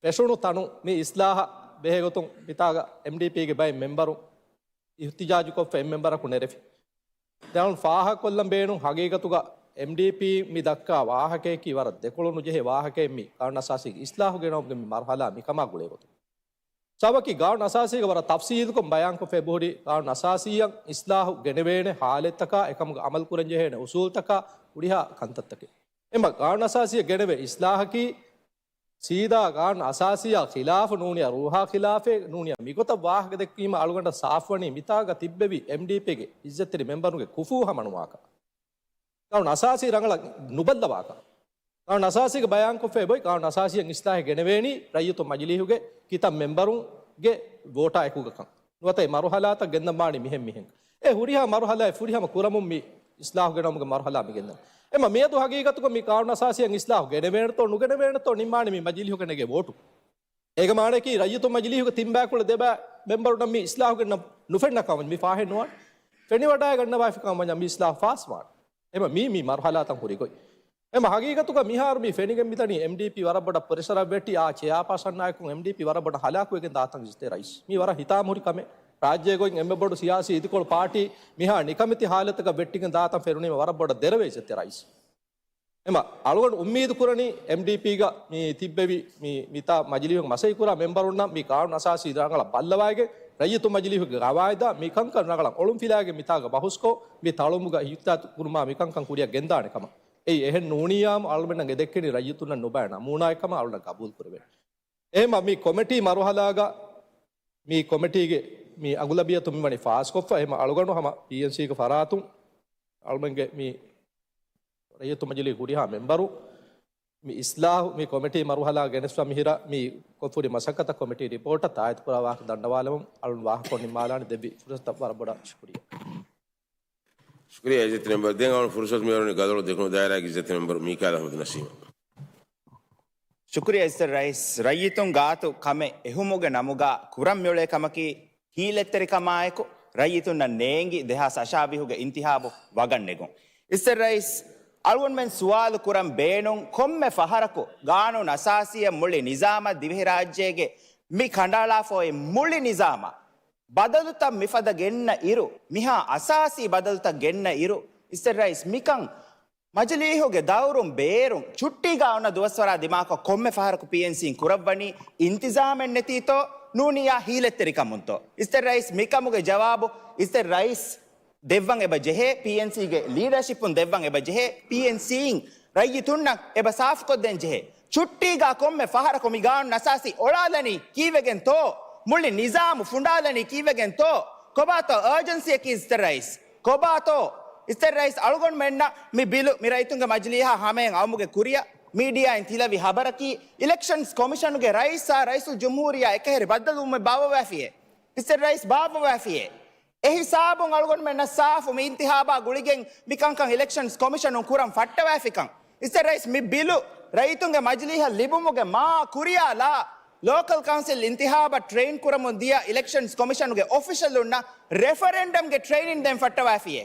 ފެށުނު ތަނުން މި އިސްލާހަށް ބެހޭގޮތުން މިތާގަ އެމްޑީޕީގެ ބައެއް މެމްބަރުން އިހުތިޖާޖުކޮށްފަ އެއް މެމްބަރަކު ނެރެފި. ދެން ފާހަގަކޮށްލަން ބޭނުން ހަގީގަތުގަ އެމްޑީޕީ މި ދައްކާ ވާހަކަޔަކީ ވަރަށް ދެކޮޅު ނުޖެހޭ ވާހަކައެއް މި ގާނޫނު އަސާސީގެ އިސްލާހު ގެނައުމުގެ މި މަރުހަލާ މިކަމާ ގުޅޭގޮތުން. ސަބަބަކީ ގާނޫނު އަސާސީގަ ވަރަށް ތަފްސީލުކޮށް ބަޔާންކޮށްފަ އެބަހުރި ގާނޫނު އަސާސީއަށް އިސްލާހު ގެނެވޭނެ ހާލަތްތަކާ އެކަމުގަ އަމަލުކުރަންޖެހޭނެ އުސޫލްތަކާ ހުރިހާ ކަންތައްތަކެއް. އެމަ ގާނޫނު އަސާސީއަށް ގެނެވޭ އިސްލާހަކީ ސީދާ ގާނޫނު އަސާސީއާ ޚިލާފު ނޫނިޔާ، ރޫހާ ޚިލާފެއް ނޫނިޔާ، މިގޮތަށް ވާހަކަ ދެއްކީމަ އަޅުގަނޑަށް ސާފުވަނީ މިތާގަ ތިއްބެވި އެމްޑީޕީގެ އިއްޒަތްތެރި މެމްބަރުންގެ ކުފޫ ހަމަނުވާކަށް. ގާނޫނު އަސާސީ ރަނގަޅަށް ނުބައްލަވާކަށް. ގާނޫނު އަސާސީގެ ބަޔާންކޮށްފައި އޮތް ގާނޫނު އަސާސީއަށް އިސްލާހެއް ގެނެވޭނީ ރައްޔިތު މަޖިލީހުގެ ކިތައް މެމްބަރުންގެ ވޯޓާ އެކުގަކަން. ނުވަތަ އެ މަރުހަލާތައް ގެންދަން ވާނީ މިހެން މިހެން. އެ ހުރިހާ މަރުހަލާއެއް ފުރިހަމަ ކުރަމުން މި އިސްލާހު ގެނައުމުގެ މަރުހަލާ މި ގެންދަން. އެމަ މިއަދު ހަގީގަތުގަ މި ގާނޫނު އަސާސީއަށް އިސްލާހު ގެނެވޭނެތޯ ނުގެނެވޭނެތޯ ނިންމާނީ މި މަޖިލީހުގަ ނެގޭ ވޯޓު. އޭގެ މާނައަކީ ރައްޔިތު މަޖިލީހުގެ ތިން ބައިކުޅަ ދެ ބައި މެމްބަރުންނަށް މި އިސްލާހުގެން ނުފެންނަ ކަމަށް މި ފާހެއް ނުވާނެ. ފެނިވަޑައިގަންނަވާފި ކަމަށް މި އިސްލާހު ފާސްވާނެ. އެމަ މީ، މީ މަރުހަލާތައް ހުރި ގޮތް. އެމަ ހަގީގަތުގަ މިހާރު މި ފެނިގެން މިދަނީ އެމްޑީޕީ ވަރަށް ބޮޑަށް ޕްރެޝަރަށް ވެއްޓި އާ ޗެއާޕާސަންއާއެކު އެމްޑީޕީ ވަރަށް ބޮޑަށް ހަލާކުވެގެން ދާތަން އިއްޒަތްތެރި ރައީސް. މީ ވަރަށް ހިތާމަހުރި ކަމެއް. ރާއްޖޭގަ އޮތް އެންމެ ބޮޑު ސިޔާސީ އިދިކޮޅު ޕާޓީ މިހާ ނިކަމެތި ހާލަތަކަށް ވެއްޓިގެން ދާތަން ފެނުނީމަ ވަރަށް ބޮޑަށް ދެރަވޭ އިއްޒަތްތެރި ރައީސް. އެމަ އަޅުގަނޑު އުއްމީދު ކުރަނީ އެމްޑީޕީގަ މި ތިއްބެވި މި، މިތާ މަޖިލީހުގެ މަސައްކަތް ކުރާ މެމްބަރުންނަށް މި ގާނޫނު އަސާސީ ރަނގަޅަށް ބައްލަވައިގެން ރައްޔިތު މަޖިލީހުގެ ގަވާއިދާ މި ކަންކަން ރަނގަޅަށް އޮޅުންފިލާގެން މިތާގަ ބަހުސްކޮށް މި ތަޅުމުގަ އިހްތިޔާތު ކުރުމާ މި ކަންކަން ކުރިއަށް ގެންދާނެ ކަމަށް. އެއީ އެހެން ނޫނިއްޔާމު އަޅުމެންނަށް އެ ދެއްކެނީ ރައްޔިތުންނަށް ނުބައި ނަމޫނާއެއް ކަމަށް އަޅުންނަށް ގަބޫލު ކުރެވޭނެ. އެހެންމަ މި ކޮމިޓީ މަރުހަލާގަ މި ކޮމިޓީގެ މި އަގުލަބިއްޔަތު މިވަނީ ފާސްކޮށްފަ. އެހެންމަ އަޅުގަނޑު ހަމަ ޕީއެންސީގެ ފަރާތުން އަޅުމެންގެ މި ރައްޔިތު މަޖިލީހުގެ ހުރިހާ މެމްބަރު މި އިސްލާހު މި ކޮމިޓީ މަރުހަލާ ގެނެސްފަ މިހިރަ މި ކޮށްފުރި މަސައްކަތަށް ކޮމިޓީ ރިޕޯޓަށް ތާއީދު ކުރާ ވާހަކަ ދަންނަވާލަމުން އަޅުން ވާހަކަ ނިންމާލާނެ. ދެއްވި ފުރުސަތަށް ވަރަށް ބޮޑަށް ޝުކުރިއްޔާ. ޝުކުރިއްޔާ އިއްޒަތް މެމްބަރު. ދެން އަޅުން ފުރުސަތު މިއޮވެނީ ގަދަޅު ދެކުނު ދާއިރާގެ އިއްޒަތް މެމްބަރު މީކާލް އަޙްމަދު ނަސީމަށް. ޝުކުރިއްޔާ އިއްޒަތް ރައީސް. ރައްޔިތުން ގާތު ކަމެއް އެހުމުގެ ނަމުގަ ކުރަން މިއުޅޭ ކަމަކީ ހީލެއްތެރިކަމާއެކު ރައްޔިތުންނަށް ނޭނގި ދެހާސް އަށާވީހުގެ އިންތިހާބު ވަގަށް ނެގުން. އިއްޒަތް ރައީސް، އަޅުގަނޑުމެން ސުވާލު ކުރަން ބޭނުން ކޮންމެ ފަހަރަކު ގާނޫނު އަސާސީއަށް މުޅި ނިޒާމަށް ދިވެހިރާއްޖޭގެ މި ކަނޑައަޅާފަ އޮތް މުޅި ނިޒާމަށް ބަދަލުތައް މިފަދަ ގެންނަ އިރު، މިހާ އަސާސީ ބަދަލުތައް ގެންނަ އިރު، އިސްތެ ރައީސް، މިކަން މަޖިލީހުގެ ދައުރުން ބޭރުން ޗުއްޓީގަ އޮންނަ ދުވަސްވަރާ ދިމާކޮށް ކޮންމެ ފަހަރަކު ޕީއެންސީން ކުރައްވަނީ އިންތިޒާމެއް ނެތީތޯ، ނޫނިއްޔާ ހީލަތްތެރިކަމުންތޯ؟ އިސްތެ ރައީސް، މިކަމުގެ ޖަވާބު އިސްތެ ރައީސް ދެއްވަން އެބަ ޖެހޭ، ޕީއެންސީގެ ލީޑަރޝިޕުން ދެއްވަން އެބަ ޖެހޭ، ޕީއެންސީއިން ރައްޔިތުންނަށް އެބަ ސާފުކޮށްދޭން ޖެހޭ. ޗުއްޓީގަ ކޮންމެ ފަހަރަކު މި ގާނޫނު އަސާސީ އޮޅާލަނީ ކީއްވެގެންތޯ؟ މުޅި ނިޒާމު ފުނޑާލަނީ ކީއްވެގެންތޯ؟ ކޮބާތޯ އަރޖެންސީއަކީ އިސްތެ ރައީސް؟ ކޮބާތޯ އިސްތެ ރައީސް އަޅުގަނޑުމެންނަށް މި ބިލު މި ރައްޔިތުންގެ މަޖިލީހާ ހަމަޔަށް އައުމުގެ ކުރިއަށް މީޑިއާއިން ތިލަވި ހަބަރަކީ، އިލެކްޝަންސް ކޮމިޝަނުގެ ރައީސާ ރައީސުލް ޖުމްހޫރިއްޔާ އެކަހެރި ބައްދަލުވުމެއް ބާއްވަވާފިއޭ. އިސްތެ ރައީސް ބާއްވަވާފިއޭ. އެ ހިސާބުން އަޅުގަނޑުމެންނަށް ސާފު މި އިންތިހާބާ ގުޅިގެން މިކަންކަން އިލެކްޝަންސް ކޮމިޝަނުން ކުރަން ފައްޓަވާފިކަން. އިސްތެ ރައީސް މި ބިލު ރައްޔިތުންގެ މަޖިލީހަށް ލިބުމުގެ މާ ކުރިއާ ލާ، ލޯކަލް ކައުންސިލް އިންތިހާބަށް ޓްރެއިން ކުރަމުން ދިޔަ އިލެކްޝަންސް ކޮމިޝަނުގެ އޮފިޝަލުންނަށް ރެފަރެންޑަމްގެ ޓްރެއިނިން ދޭން ފައްޓަވާފިއޭ.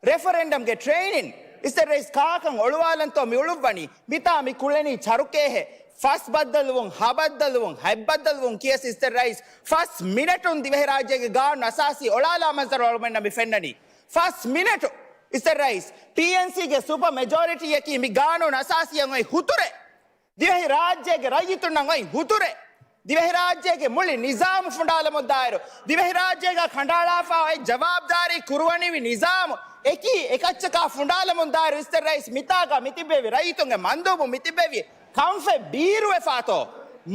ރެފަރެންޑަމްގެ ޓްރެއިނިން. އިސްތެ ރައީސް ކާކަން އޮޅުވާލަންތޯ މި އުޅުއްވަނީ؟ މިތާ މި ކުޅެނީ ޗަރުކޭހެއް. ފަސް ބައްދަލުވުން، ހަ ބައްދަލުވުން، ހަތް ބައްދަލުވުން ކިޔަސް އިސްތެ ރައީސް ފަސް މިނެޓުން ދިވެހިރާއްޖޭގެ ގާނޫނު އަސާސީ އޮޅާލާ މަންޒަރު އަޅުމެންނަށް މި ފެންނަނީ. ފަސް މިނެޓު އިސްތެ ރައީސް، ޕީއެންސީގެ ސުޕަ މެޖޯރިޓީއަކީ މި ގާނޫނު އަސާސީއަށް އޮތް ހުތުރެއް. ދިވެހިރާއްޖޭގެ ރައްޔިތުންނަށް އޮތް ހުތުރެއް. ދިވެހިރާއްޖޭގެ މުޅި ނިޒާމު ފުނޑާލަމުންދާއިރު، ދިވެހިރާއްޖޭގަ ކަނޑައަޅާފަ އޮތް ޖަވާބުދާރީ ކުރުވަނިވި ނިޒާމު އެކީ އެކައްޗަކާ ފުނޑާލަމުންދާއިރު، އިސްތެ ރައީސް މިތާގަ މިތިބެވި ރައްޔިތުންގެ މަންދޫބު މިތިބެވި ކަންފަތް ބީރުވެފާތޯ؟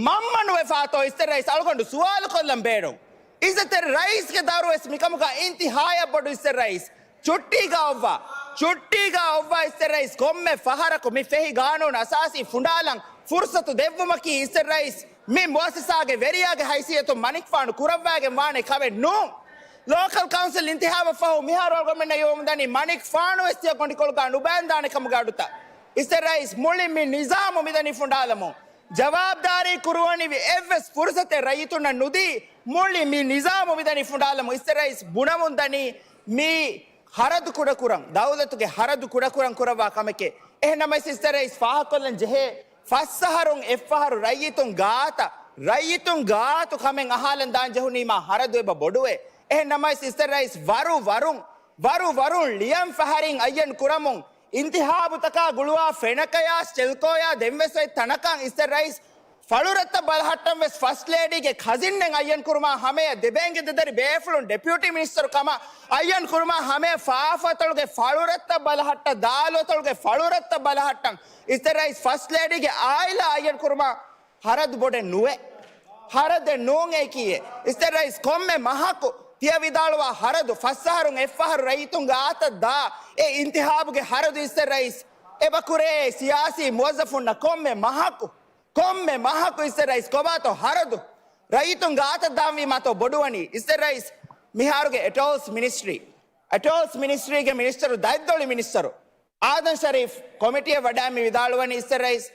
މަންމަ ނުވެފާތޯ؟ އިސްތެ ރައީސް އަޅުގަނޑު ސުވާލުކޮށްލަން ބޭނުން. އިއްޒަތްތެރި ރައީސްގެ ދައުރުވެސް މިކަމުގަ އިންތިހާޔަށް ބޮޑު އިސްތެ ރައީސް. ޗުއްޓީގަ އޮއްވާ، ޗުއްޓީގަ އޮއްވާ އިސްތެ ރައީސް ކޮންމެ ފަހަރަކު މި ފެހި ގާނޫނު އަސާސީ ފުނޑާލަން ފުރުސަތު ދެއްވުމަކީ އިސްތެ ރައީސް މި މުއައްސަސާގެ ވެރިޔާގެ ހައިސިއްޔަތުން މަނިކުފާނު ކުރައްވާގެން ވާނެ ކަމެއް ނޫން. ލޯކަލް ކައުންސިލް އިންތިހާބަށް ފަހު މިހާރު އަޅުގަނޑުމެންނަށް އިވަމުންދަނީ މަނިކުފާނު ވެސް ތިޔަ ގޮނޑިކޮޅުގަ ނުބައިންދާނެ ކަމުގެ އަޑުތައް. އިސްތެ ރައީސް މުޅި މި ނިޒާމު މިދަނީ ފުނޑާލަމުން. ޖަވާބުދާރީ ކުރުވަނިވި އެއްވެސް ފުރުސަތެއް ރައްޔިތުންނަށް ނުދީ، މުޅި މި ނިޒާމު މިދަނީ ފުނޑާލަމުން. އިސްތެ ރައީސް ބުނަމުން ދަނީ މި ހަރަދު ކުޑަކުރަން، ދައުލަތުގެ ހަރަދު ކުޑަކުރަން ކުރައްވާ ކަމެކޭ. އެހެންނަމަވެސް އިސްތެ ރައީސް ފާހަގަކޮށްލަން ޖެހޭ، ފަސް އަހަރުން އެއްފަހަރު ރައްޔިތުން ގާތަށް، ރައްޔިތުން ގާތު ކަމެއް އަހާލަން ދާން ޖެހުނީމާ ހަރަދު އެބަ ބޮޑުވޭ. އެހެންނަމަވެސް އިސްތެ ރައީސް ވަރު ވަރުން، ވަރު ވަރުން ޅިޔަން ފަހަރިން އައްޔަން ކުރަމުން، އިންތިހާބުތަކާ ގުޅުވާ ފެނަކަޔާ ސްޓެލްކޯޔާ ދެންވެސް އޮތް ތަނަކަށް އިސްތެ ރައީސް ފަޅުރަށްތައް ބަލަހައްޓަން ވެސް ފަސްޓް ލޭޑީގެ ކަޒިންއެއް އައްޔަން ކުރުމާ ހަމަޔަށް ދެބޭންގެ ދެދަރި ބޭފުޅުން ޑެޕިއުޓީ މިނިސްޓަރު ކަމަށް އައްޔަން ކުރުމާ ހަމަޔަށް ފާފަތޮޅުގެ ފަޅުރަށްތައް ބަލަހައްޓަން، ދާލުއަތޮޅުގެ ފަޅުރަށްތައް ބަލަހައްޓަން އިސްތެ ރައީސް ފަސްޓް ލޭޑީގެ އާއިލާ އައްޔަން ކުރުމާ ހަރަދު ބޮޑެއް ނުވޭ. ހަރަދެއް ނޫން އެއީކީއެއް. އިސްތެ ރައީސް ކޮންމެ މަހަކު ތިޔަ ވިދާޅުވާ ހަރަދު ފަސް އަހަރުން އެއްފަހަރު ރައްޔިތުންގެ އާތަށް ދާ އެ އިންތިހާބުގެ ހަރަދު އިސްތެ ރައީސް އެބަ ކުރޭ ސިޔާސީ މުވައްޒަފުންނަށް ކޮންމެ މަހަކު، ކޮންމެ މަހަކު އިސްތެ ރައީސް ކޮބާތޯ ހަރަދު ރައްޔިތުންގެ އާތަށް ދާންވީމާތޯ ބޮޑުވަނީ؟ އިސްތެ ރައީސް މިހާރުގެ އެޓޯލްސް މިނިސްޓްރީ، އެޓޯލްސް މިނިސްޓްރީގެ މިނިސްޓަރު ދަތްދޮޅި މިނިސްޓަރު އާދަމް ޝަރީފް ކޮމިޓީއަށް ވަޑައި މި ވިދާޅުވަނީ އިސްތެ ރައީސް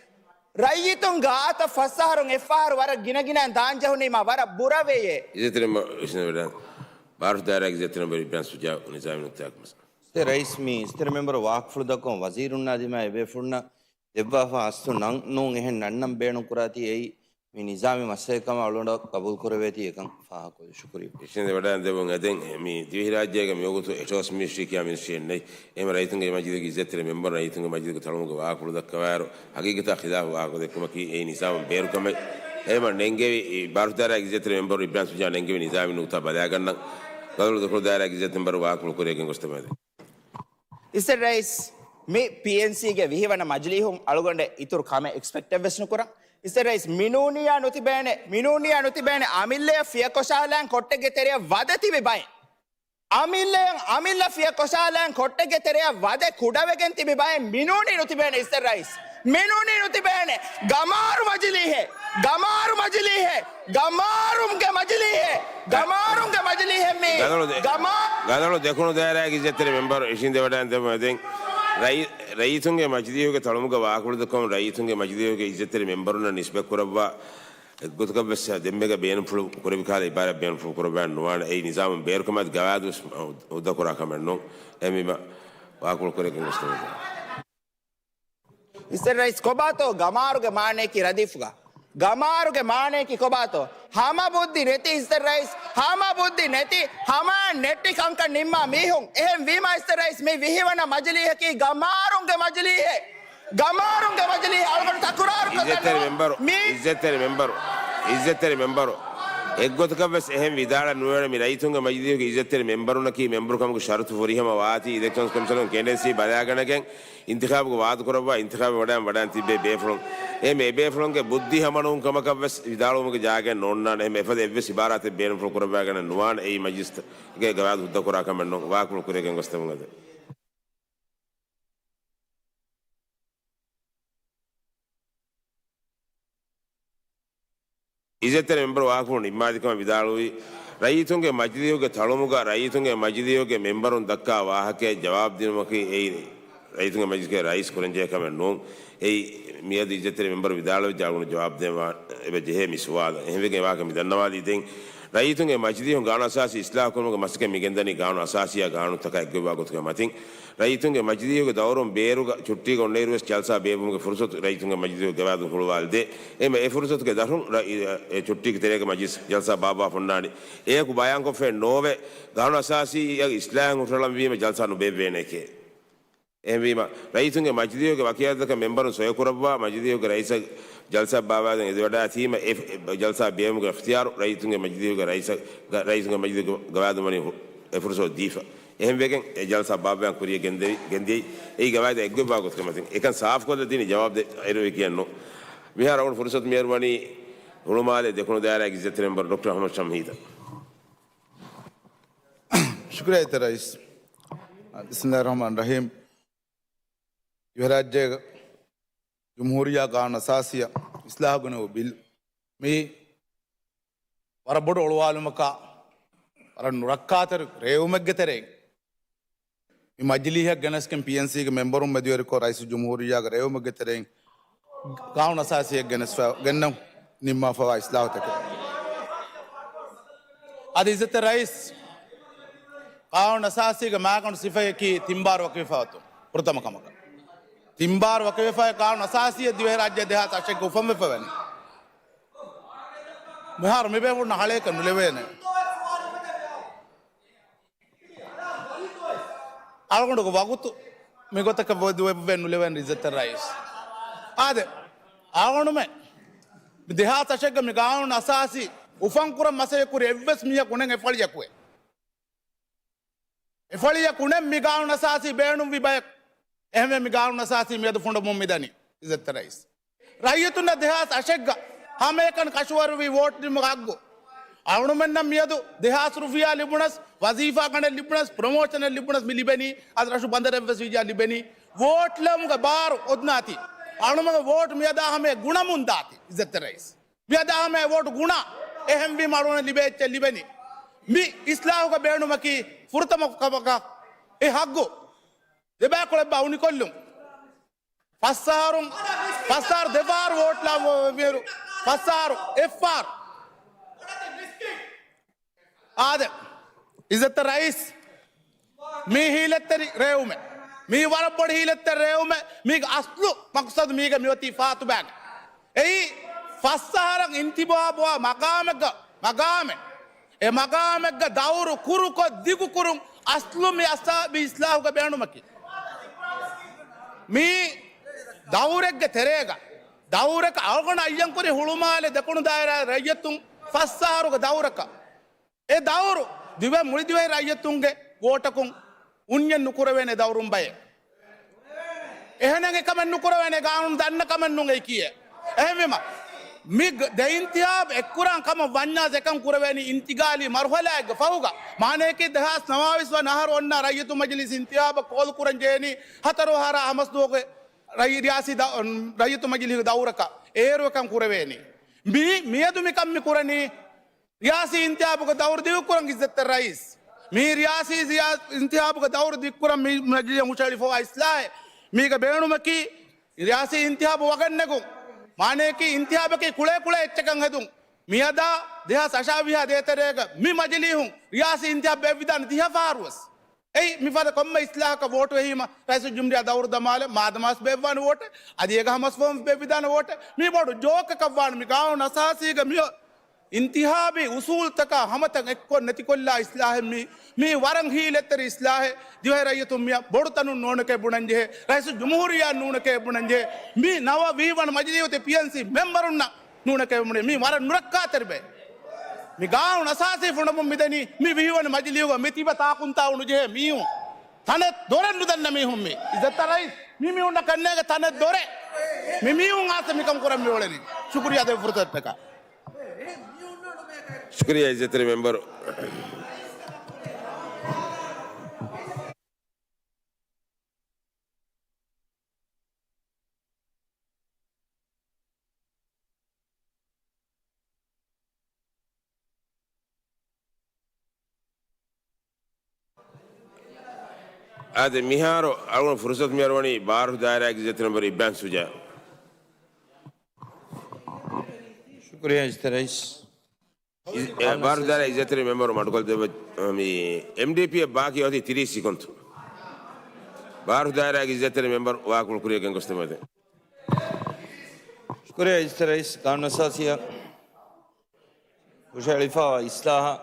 ރައްޔިތުންގެ އާތަށް ފަސް އަހަރުން އެއްފަހަރު ވަރަށް ގިނަގިނައިން ދާން ޖެހުނީމާ ވަރަށް ބުރަވެޔޭ. އިއްޒަތްތެރި މަ-، އިސްނަވެޑާ، ބާރު ދާއިރާގެ އިއްޒަތްތެރި މެމްބަރު އިބްރާހިމް ޝުޖާއު ނިޒާމީ ނުކުތާއަކު މަސް. އިސްތެ ރައީސް މި އިސްތެރި މެމްބަރު ވާހަކަފުޅު ދައްކަމުން ވަޒީރުންނާ ދިމާ އެބޭފުޅުންނަށް ދެއްވާފަ އަސްލު ނަން ނޫން އެހެން ނަންނަން ބޭނުން ކުރާތީ އެއީ މި ނިޒާމީ މައްސަލައެއް ކަމަށް އަޅުގަނޑަށް ގަބޫލު ކުރެވޭތީ އެކަން ފާހަގަކޮށް ޝުކުރިއްޔާ. އިސްނަވެޑާން ދެއްވުން އެދެން މި ދިވެހިރާއްޖޭގަ މިވަގުތު އެޓޯލްސް މިނިސްޓްރީ ކިޔާ މިނިސްޓްރީއެއް ނެތް. އެހެން ރައްޔިތުންގެ މަޖިލީހުގެ އިއްޒަތްތެރި މެމްބަރުން ރައްޔިތުންގެ މަޖިލީހުގެ ތަޅުމުގެ ވާހަކަފުޅު ދައްކަވާއިރު، ހަގީގަތާ ޚިލާފު ވާހަކަ ދެއްކުމަކީ އެއީ ނިޒާމުން ބޭރު ކަމެއް. އެހެންވީމަ ނެންގެވި ބާރު ދާއިރާގެ އިއްޒަތްތެރި މެމްބަރު އިބްރާހިމް ޝުޖާއު ނެންގެވި ނިޒާމީ ނުކުތާ ބަލާގަންނަން. ގަދަލު ދޮކުނު ދާއިރާގެ އިއްޒަތްތެރި މެމްބަރު ވާހަކަފުޅު ކުރިއަށް ގެންގޮސްދެމުން އެދެން. އިސްތެރި ރައީސް، މި ޕީއެންސީގެ ވިހިވަނަ މަޖިލީހުން އަޅުގަނޑަށް އިތުރު ކަމެއް އެކްސްޕެކްޓެއްވެސް ނުކުރަން. އިސްތެރި ރައީސް، މިނޫނިއްޔާ ނުތިބޭނެ، މިނޫނިއްޔާ ނުތިބޭނެ އަމިއްލަޔަށް ފިޔަ ކޮށާލާން ކޮއްޓެއްގެ ތެރެއަށް ވަދެ ތިބި ބައެއް. އަމިއްލަޔަށް، އަމިއްލަ ފިޔަ ކޮށާލާން ކޮއްޓެއްގެ ތެރެއަށް ވަދެ ކުޑަވެގެން ތިބި ބައެއް މިނޫނީ ނުތިބޭނެ އިސްތެރި ރައީސް. މިނޫނީ ނުތިބޭނެ. ގަމާރު މަޖިލީހެއް، ގަމާރު މަޖިލީހެއް، ގަމާރުންގެ މަޖިލީހެއް، ގަމާރުންގެ މަޖިލީހެއް މީ. ގަދަޅު ދެ-، ގަމާ- ގަދަޅު ދެކުނު ދާއިރާގެ އިއްޒަތްތެރި މެމްބަރު އިށީނދެވަޑައިން ދެމުން އެދެން. ރައީ-، ރައްޔިތުންގެ މަޖިލީހުގެ ތަޅުމުގަ ވާހަކަފުޅު ދައްކަމުން ރައްޔިތުންގެ މަޖިލީހުގެ އިއްޒަތްތެރި މެމްބަރުންނަށް ނިސްބަތް ކުރައްވާ އެއްގޮތަކަށް ވެސް ދެންމެގަ ބޭނުންފުޅު ކުރެވި ކަހަލަ އިބާރާތް ބޭނުންފުޅު ކުރައްވާން ނުވާނެ. އެއީ ނިޒާމުން ބޭރުކަމާއި ގަވާއިދު ވެސް ހުއްދަ ކުރާ ކަމެއް ނޫން. އެހެންވީމަ ވާހަކަފުޅު ކުރެވިގެން ގޮސްދެމުން. އިސްތެރި ރައީސް ކޮބާތޯ ގަމާރުގެ މާނަޔަކީ ރަދީފުގަ؟ ގަމާރުގެ މާނަޔަކީ ކޮބާތޯ؟ ހަމަ ބުއްދި ނެތި އިސްތެ ރައީސް، ހަމަ ބުއްދި ނެތި، ހަމަ ނެތި ކަންކަން ނިންމާ މީހުން. އެހެން ވީމާ އިސްތެ ރައީސް، މި ވިހިވަނަ މަޖިލީހަކީ ގަމާރުންގެ މަޖިލީހެއް. ގަމާރުންގެ މަޖިލީހަށް އަޅުގަނޑު ތަކުރާރު ކޮށްލަން. އިއްޒަތްތެރި މެންބަރު، މި އިއްޒަތްތެރި މެންބަރު، އިއްޒަތްތެރި މެންބަރު، އެއްގޮތަކަށް ވެސް އެހެން ވިދާޅަން ނުވެވޭނެ. މި ރައްޔިތުންގެ މަޖިލީހުގެ އިއްޒަތްތެރި މެންބަރުންނަކީ މެންބަރު ކަމުގެ ޝަރުތު ފުރިހަމަ ވާތީ އިލެކްޝަންސް ކޮމިޝަނުން ކެންޑެންސީ ބަލާގަނެގެން އިންތިޚާބުގަ ވާދަކުރައްވާ، އިންތިޚާބެއް ވަޑައިގެން ވަޑައިގެން ތިއްބޭ ބޭފުޅުން. އެ މެ ބޭފުޅުންގެ ބުއްދި ހަމަނުވުން ކަމަކަށް ވެސް ވިދާޅުވުމުގެ ޖާގައެއް ނޯންނާނެ. އެހެން އެފަދަ އެއްވެސް އިބާރާތެއް ބޭނުންފުޅު ކުރައްވާގަނެ ނުވާނެ. އެއީ މަޖިލިސްގެ ގަވާއިދު ހުއްދަ ކުރާ ކަމެއް ނޫން. ވާކުޅު ކުރިޔަށް ގޮސްދެމުން އެދެ. އިއްޒަތްތެރި މެންބަރު ވާހަކަފުޅު ނިންމާލިކަމަށް ވިދާޅުވީ، ރައްޔިތުންގެ މަޖިލީހުގެ ތަޅުމުގަ ރައްޔިތުންގެ މަޖިލީހުގެ މެންބަރުން ދައްކާ ވާހަކައަށް ޖަވާބު ދިނުމަކީ އެއީ ރައްޔިތުންގެ މަޖިލީހުގެ ރައީސް ކުރަންޖެހޭ ކަމެއް ނޫން. އެއީ މިއަދު އިއްޒަތްތެރި މެންބަރު ވިދާޅުވެއްޖެ އަޅުގަނޑު ޖަވާބު ދޭން އެބަ ޖެހޭ މި ސުވާލަށް. އެހެންވެގެން ވާހަކަ މި ދަންނަވާލީ ދެން. ރައްޔިތުންގެ މަޖިލީހުން ގާނޫނު އަސާސީ އިސްލާހު ކުރުމުގެ މަސައްކަތް މި ގެންދަނީ ގާނޫނު އަސާސީއާ ގާނޫނުތަކާ އެއްގޮތްވާ ގޮތުގެ މަތިން. ރައްޔިތުންގެ މަޖިލީހުގެ ދައުރުން ބޭރުގަ ޗުއްޓީގަ އޮންނައިރު ވެސް ޖަލްސާ ބޭއްވުމުގެ ފުރުސަތު ރައްޔިތުންގެ މަޖިލީހުގެ ގަވާއިދުން ހުޅުވާލަދޭ. އެމަ އެ ފުރުސަތުގެ ދަށުން ރަ-، އި-، އެ ޗުއްޓީގެ ތެރޭގަ މަޖިލިސް ޖަލްސާ ބާއްވާފަ އޮންނާނީ. އެޔަކު ބަޔާންކޮށްފަ ނޯވެ، ގާނޫނު އަސާސީއަށް އިސްލާހެއް ހުށަހަޅަންވީމަ ޖަލްސާ ނުބޭއްވޭނެކޭ. އެހެންވީމަ، ރައްޔިތުންގެ މަޖިލީހުގެ ވަކިވެރިތަކަށް މެންބަރުން ސޮއިކުރައްވާ، މަޖިލީހުގެ ރައީސަށް ޖަލްސާ ބާއްވާދޭން އެދިވަޑައިތީމަ، އެ، އެ ޖަލްސާ ބޭއްވުމުގެ އިޚްތިޔާރު ރައްޔިތުންގެ މަޖިލީހުގެ ރައީސަށް، ގަ-، ރައީސުންގެ މަޖިލީހުގެ ގަވާއިދު ވަނީ ހު-، އެ ފުރުސަތު ދީފަ. އެހެންވެގެން އެ ޖަލްސާ ބާއްވާން ކުރިޔަށް ގެންދެވި، ގެންދިޔައީ. އެއީ ގަވާއިދާ އެއްގޮތްވާ ގޮތުގެ މަތިން. އެކަން ސާފުކޮށްލަ ދިނީ ޖަވާބު ދެ-، އިރުވެ ކިޔަން ނޫން. މިހާރު އަޅުގަނޑު ފުރުސަތު މިހާރު ވަނީ ހުޅުމާލޭ ދެކުނު ދާއިރާގެ އިއްޒަތްތެރި މެންބަރު ޑޮކްޓަރ އަޙްމަދު ޝަމްހީދަށް. ޝުކުރިއްޔާ އިއްޒަތްތެރި ރައީސް. ބިސްމިއްލާހި ރަޙްމާނި ރަޙީމް. ދިވެހިރާއްޖޭގެ ޖުމްހޫރިއްޔާ ގާނޫނު އަސާސީއަށް އިސްލާހު ގެނެވު ބިލް މި ވަރަށް ބޮޑު އޮޅުވާލުމަކާ، ވަރަށް ނުރައްކާތެރި ރޭވުމެއްގެ ތެރެއިން، މި މަޖިލީހަށް ގެނެސްގެން ޕީއެންސީގެ މެންބަރުން މެދުވެރިކޮށް، ރައީސުލްޖުމްހޫރިއްޔާގެ ރޭވުމެއްގެ ތެރެއިން ގާނޫނު އަސާސީއަށް ގެނެސްފަ، ގެންނަން ނިންމާފަވާ އިސްލާހުތަކެއް. އަދި އިއްޒަތްތެރި ރައީސް، ގާނޫނު އަސާސީގެ މާގަނޑު ސިފައަކީ ތިންބާރު ވަކިވެފަ އޮތުން. ފުރަތަމަ ކަމަކަށް، ތިންބާރު ވަކިވެފައި ގާނޫނު އަސާސީއަށް ދިވެހިރާއްޖެ ދެހާސް އަށެއްގަ އުފަންވެފަވަނީ. މިހާރު މިބޭފުޅުންނަށް ހަޅޭކަށް ނުލެވޭނެ. އަޅުގަނޑުގެ ވަގުތު މިގޮތަކަށް ވެ-، ވެ-، ނުލެވެން އިއްޒަތްތެރި ރައީސް. އާދެ، އަޅުގަނޑުމެ މި ދެހާސް އަށެއްގަ މި ގާނޫނު އަސާސީ އުފަންކުރަން މަސައްކަތް ކުރި އެއްވެސް މީހަކު ނެން އެފަޅިއަކުވެ. އެފަޅިއަކު ނެން މި ގާނޫނު އަސާސީ ބޭނުންވި ބަޔަކު. އެހެންވެ މި ގާނޫނު އަސާސީ މިއަދު ފުނޑަމުން މިދަނީ އިއްޒަތްތެރި ރައީސް. ރައްޔިތުންނަށް ދެހާސް އަށެއްގަ ހަމައެކަނި ކަށަވަރުވި ވޯޓް ދިނުމުގެ ހައްގު. އަޅުމެންނަށް މިއަދު ދެހާސް ރުފިޔާ ލިބުނަސް، ވަޒީފާ ގަނޑެއް ލިބުނަސް، ޕްރޮމޯޝަނެއް ލިބުނަސް މި ލިބެނީ. އަދި ރަށު ބަނދަރެއްވެސް ވިއްޔާ ލިބެނީ. ވޯޓް ލެވުމުގެ ބާރު އޮތްނާތީ. އަޅުމެންގެ ވޯޓް މިއަދާ ހަމަޔަށް ގުނަމުން ދާތީ އިއްޒަތްތެރި ރައީސް. މިއަދާ ހަމަޔަށް ވޯޓް ގުނަ. އެހެންވީމަ އަޅުގަނޑަށް ލިބޭ އެއްޗެއް ލިބެނީ. މި އިސްލާހުގެ ބޭނުމަކީ ފުރަތަމަ ކަމަކަށް އެ ހައްގު ދެބައިކުޅަ އެއްބާ އުނިކޮށްލުން. ފަސްއަހަރުން، ފަސްއަހަރު ދެފަހަރު ވޯޓް ލާ މިއިރު ފަސްއަހަރު އެއްފަހަރު. އާދެ، އިއްޒަތްތެރި ރައީސް، މީ ހީލަތްތެރި ރޭވުމެއް. މީ ވަރަށް ބޮޑު ހީލަތްތެރި ރޭވުމެއް. މީގެ އަސްލު މަޤްޞަދު މީގެ މިއޮތީ ފާތުބާގެ. އެއީ ފަސްއަހަރަށް އިންތިޚާބުވާ މަގާމެއްގަ، މަގާމެއް. އެ މަގާމެއްގަ ދައުރު ކުރުކޮށް ދިގުކުރުން އަސްލު މި އަސާ-، މި އިސްލާހުގެ ބޭނުމަކީ. މީ ދައުރެއްގެ ތެރޭގަ، ދައުރަކަށް އަޅުގަނޑު އައްޔަންކުރި ހުޅުމާލެ ދެކުނު ދާއިރާ ރައްޔިތުން ފަސް އަހަރުގެ ދައުރަކަށް. އެ ދައުރު ދިވެ-، މުޅި ދިވެހި ރައްޔިތުންގެ ވޯޓަކުން އުންޏެއް ނުކުރެވޭނެ ދައުރުން ބައެއް. އެހެނެއް އެކަމެއް ނުކުރެވޭނެ، ގާނޫނު ދަންނަ ކަމެއް ނޫން އެއީކީއެއް. އެހެންވީމަ، މި ގ-، ދެ އިންތިހާބު އެއްކުރާން ކަމަށް ވަންޏާސް އެކަން ކުރެވޭނީ އިންތިގާލީ މަރުހަލާއެއްގެ ފަހުގަ. މާނަޔަކީ ދެހާސް ނަވާވީސް ވަނަ އަހަރު އޮންނަ ރައްޔިތު މަޖިލީސް އިންތިހާބަށް ކޯލް ކުރަން ޖެހޭނީ ހަތަރު އަހަރާ ހަމަސް ދުވަހުގެ ރައްޔި-، ރިޔާސީ ދަ-، ރައްޔިތު މަޖިލީހުގެ ދައުރަކަށް އޭރު އެކަން ކުރެވޭނީ. މި-، މިއަދު މިކަން މި ކުރަނީ ރިޔާސީ އިންތިހާބުގެ ދައުރު ދިގުކުރަން އިއްޒަތްތެރި ރައީސް. މި ރިޔާސީ ރިޔާ-، އިންތިހާބުގެ ދައުރު ދިގުކުރަން މި މަޖިލީހަށް ހުށަހެޅިފަވާ އިސްލާހެއް. މީގެ ބޭނުމަކީ ރިޔާސީ އިންތިހާބު ވަގަށް ނެގުން. މާނަޔަކީ އިންތިހާބަކީ ކުޅޭ ކުޅޭ އެއްޗަކަށް ހެދުން. މިއަދާ ދެހާސް އަށާވީހާ ދޭތެރޭގަ މި މަޖިލީހުން ރިޔާސީ އިންތިހާބު ބޭއްވިދާނެ ދިހަ ފަހަރުވެސް. އެއީ މިފަދަ ކޮންމެ އިސްލާހަކަށް ވޯޓު އެހީމަ ރައީސުލްޖުމްހޫރިއްޔާ ދައުރު ދަމާލެ މާދަމާސް ބޭއްވާނެ ވޯޓެއް، އަދި އޭގަ ހަމަސްވަމުން ބޭއްވިދާނެ ވޯޓެއް. މީ ބޮޑު ޖޯކަކަށްވާނެ. މި ގާނޫނު އަސާސީގަ މި އިންތިހާބީ އުސޫލުތަކާ ހަމަތަން އެއްކޮށް ނެތިކޮށްލާ އިސްލާހެއް މީ. މީ ވަރަށް ހީލަތްތެރި އިސްލާހެއް. ދިވެހި ރައްޔިތުން މިއަށް ބޮޑު ތަނުން ނޫނެކޭ ބުނަންޖެހޭ. ރައީސުލްޖުމްހޫރިއްޔާ ނޫނެކޭ ބުނަންޖެހޭ. މި ނަވަ ވިހި ވަނަ މަޖިލީހުގެ ޕީއެންސީ މެމްބަރުންނަށް ނޫނެކޭ ބުނެ. މީ ވަރަށް ނުރައްކާތެރި ބައެއް. މި ގާނޫނު އަސާސީ ފުނޑަމުން މިދަނީ މި ވިހި ވަނަ މަޖިލީހުގަ މި ތިބަ ތާކުންތާ އުނުޖެހޭ މީހުން. ތަނެއް ދޮރެއް ނުދަންނަ މީހުން މީ. އިއްޒަތްތެރި ރައީސް، މި މީހުންނަށް ކަންނޭގެ ތަނެއް ދޮރެއް. މި މީހުން އާސަ މިކަން ކުރަން މި އުޅެނީ. ޝުކުރިއްޔާ ދެއްވި ފުރުސަތަކަށް. ޝުކުރިއްޔާ އިއްޒަތްތެރި މެމްބަރު. އާދެ، މިހާރު އަޅުގަނޑު ފުރުސަތު މިއަރުވަނީ ބާރު ދާއިރާގެ އިއްޒަތްތެރި މެމްބަރު އިބްރާހިމް ސުޖާ. ޝުކުރިއްޔާ އިއްޒަތްތެރި ރައީސް. އި-، އެ، ބާރު ދާއިރާ އިއްޒަތްތެރި މެމްބަރު މަޑުކޮށްދެއްވަ-، މި އެމްޑީޕީއަށް ބާކީ އޮތީ ތިރީސް ސިކުންތު. ބާރު ދާއިރާގެ އިއްޒަތްތެރި މެމްބަރު ވާހަކަފުޅު ކުރިޔަށް ގެންގޮސްދެއްވައިދެން. ޝުކުރިއްޔާ އިއްޒަތްތެރި ރައީސް. ގާނޫނު އަސާސީއަށް ހުށަހެޅިފައިވާ އިސްލާހަށް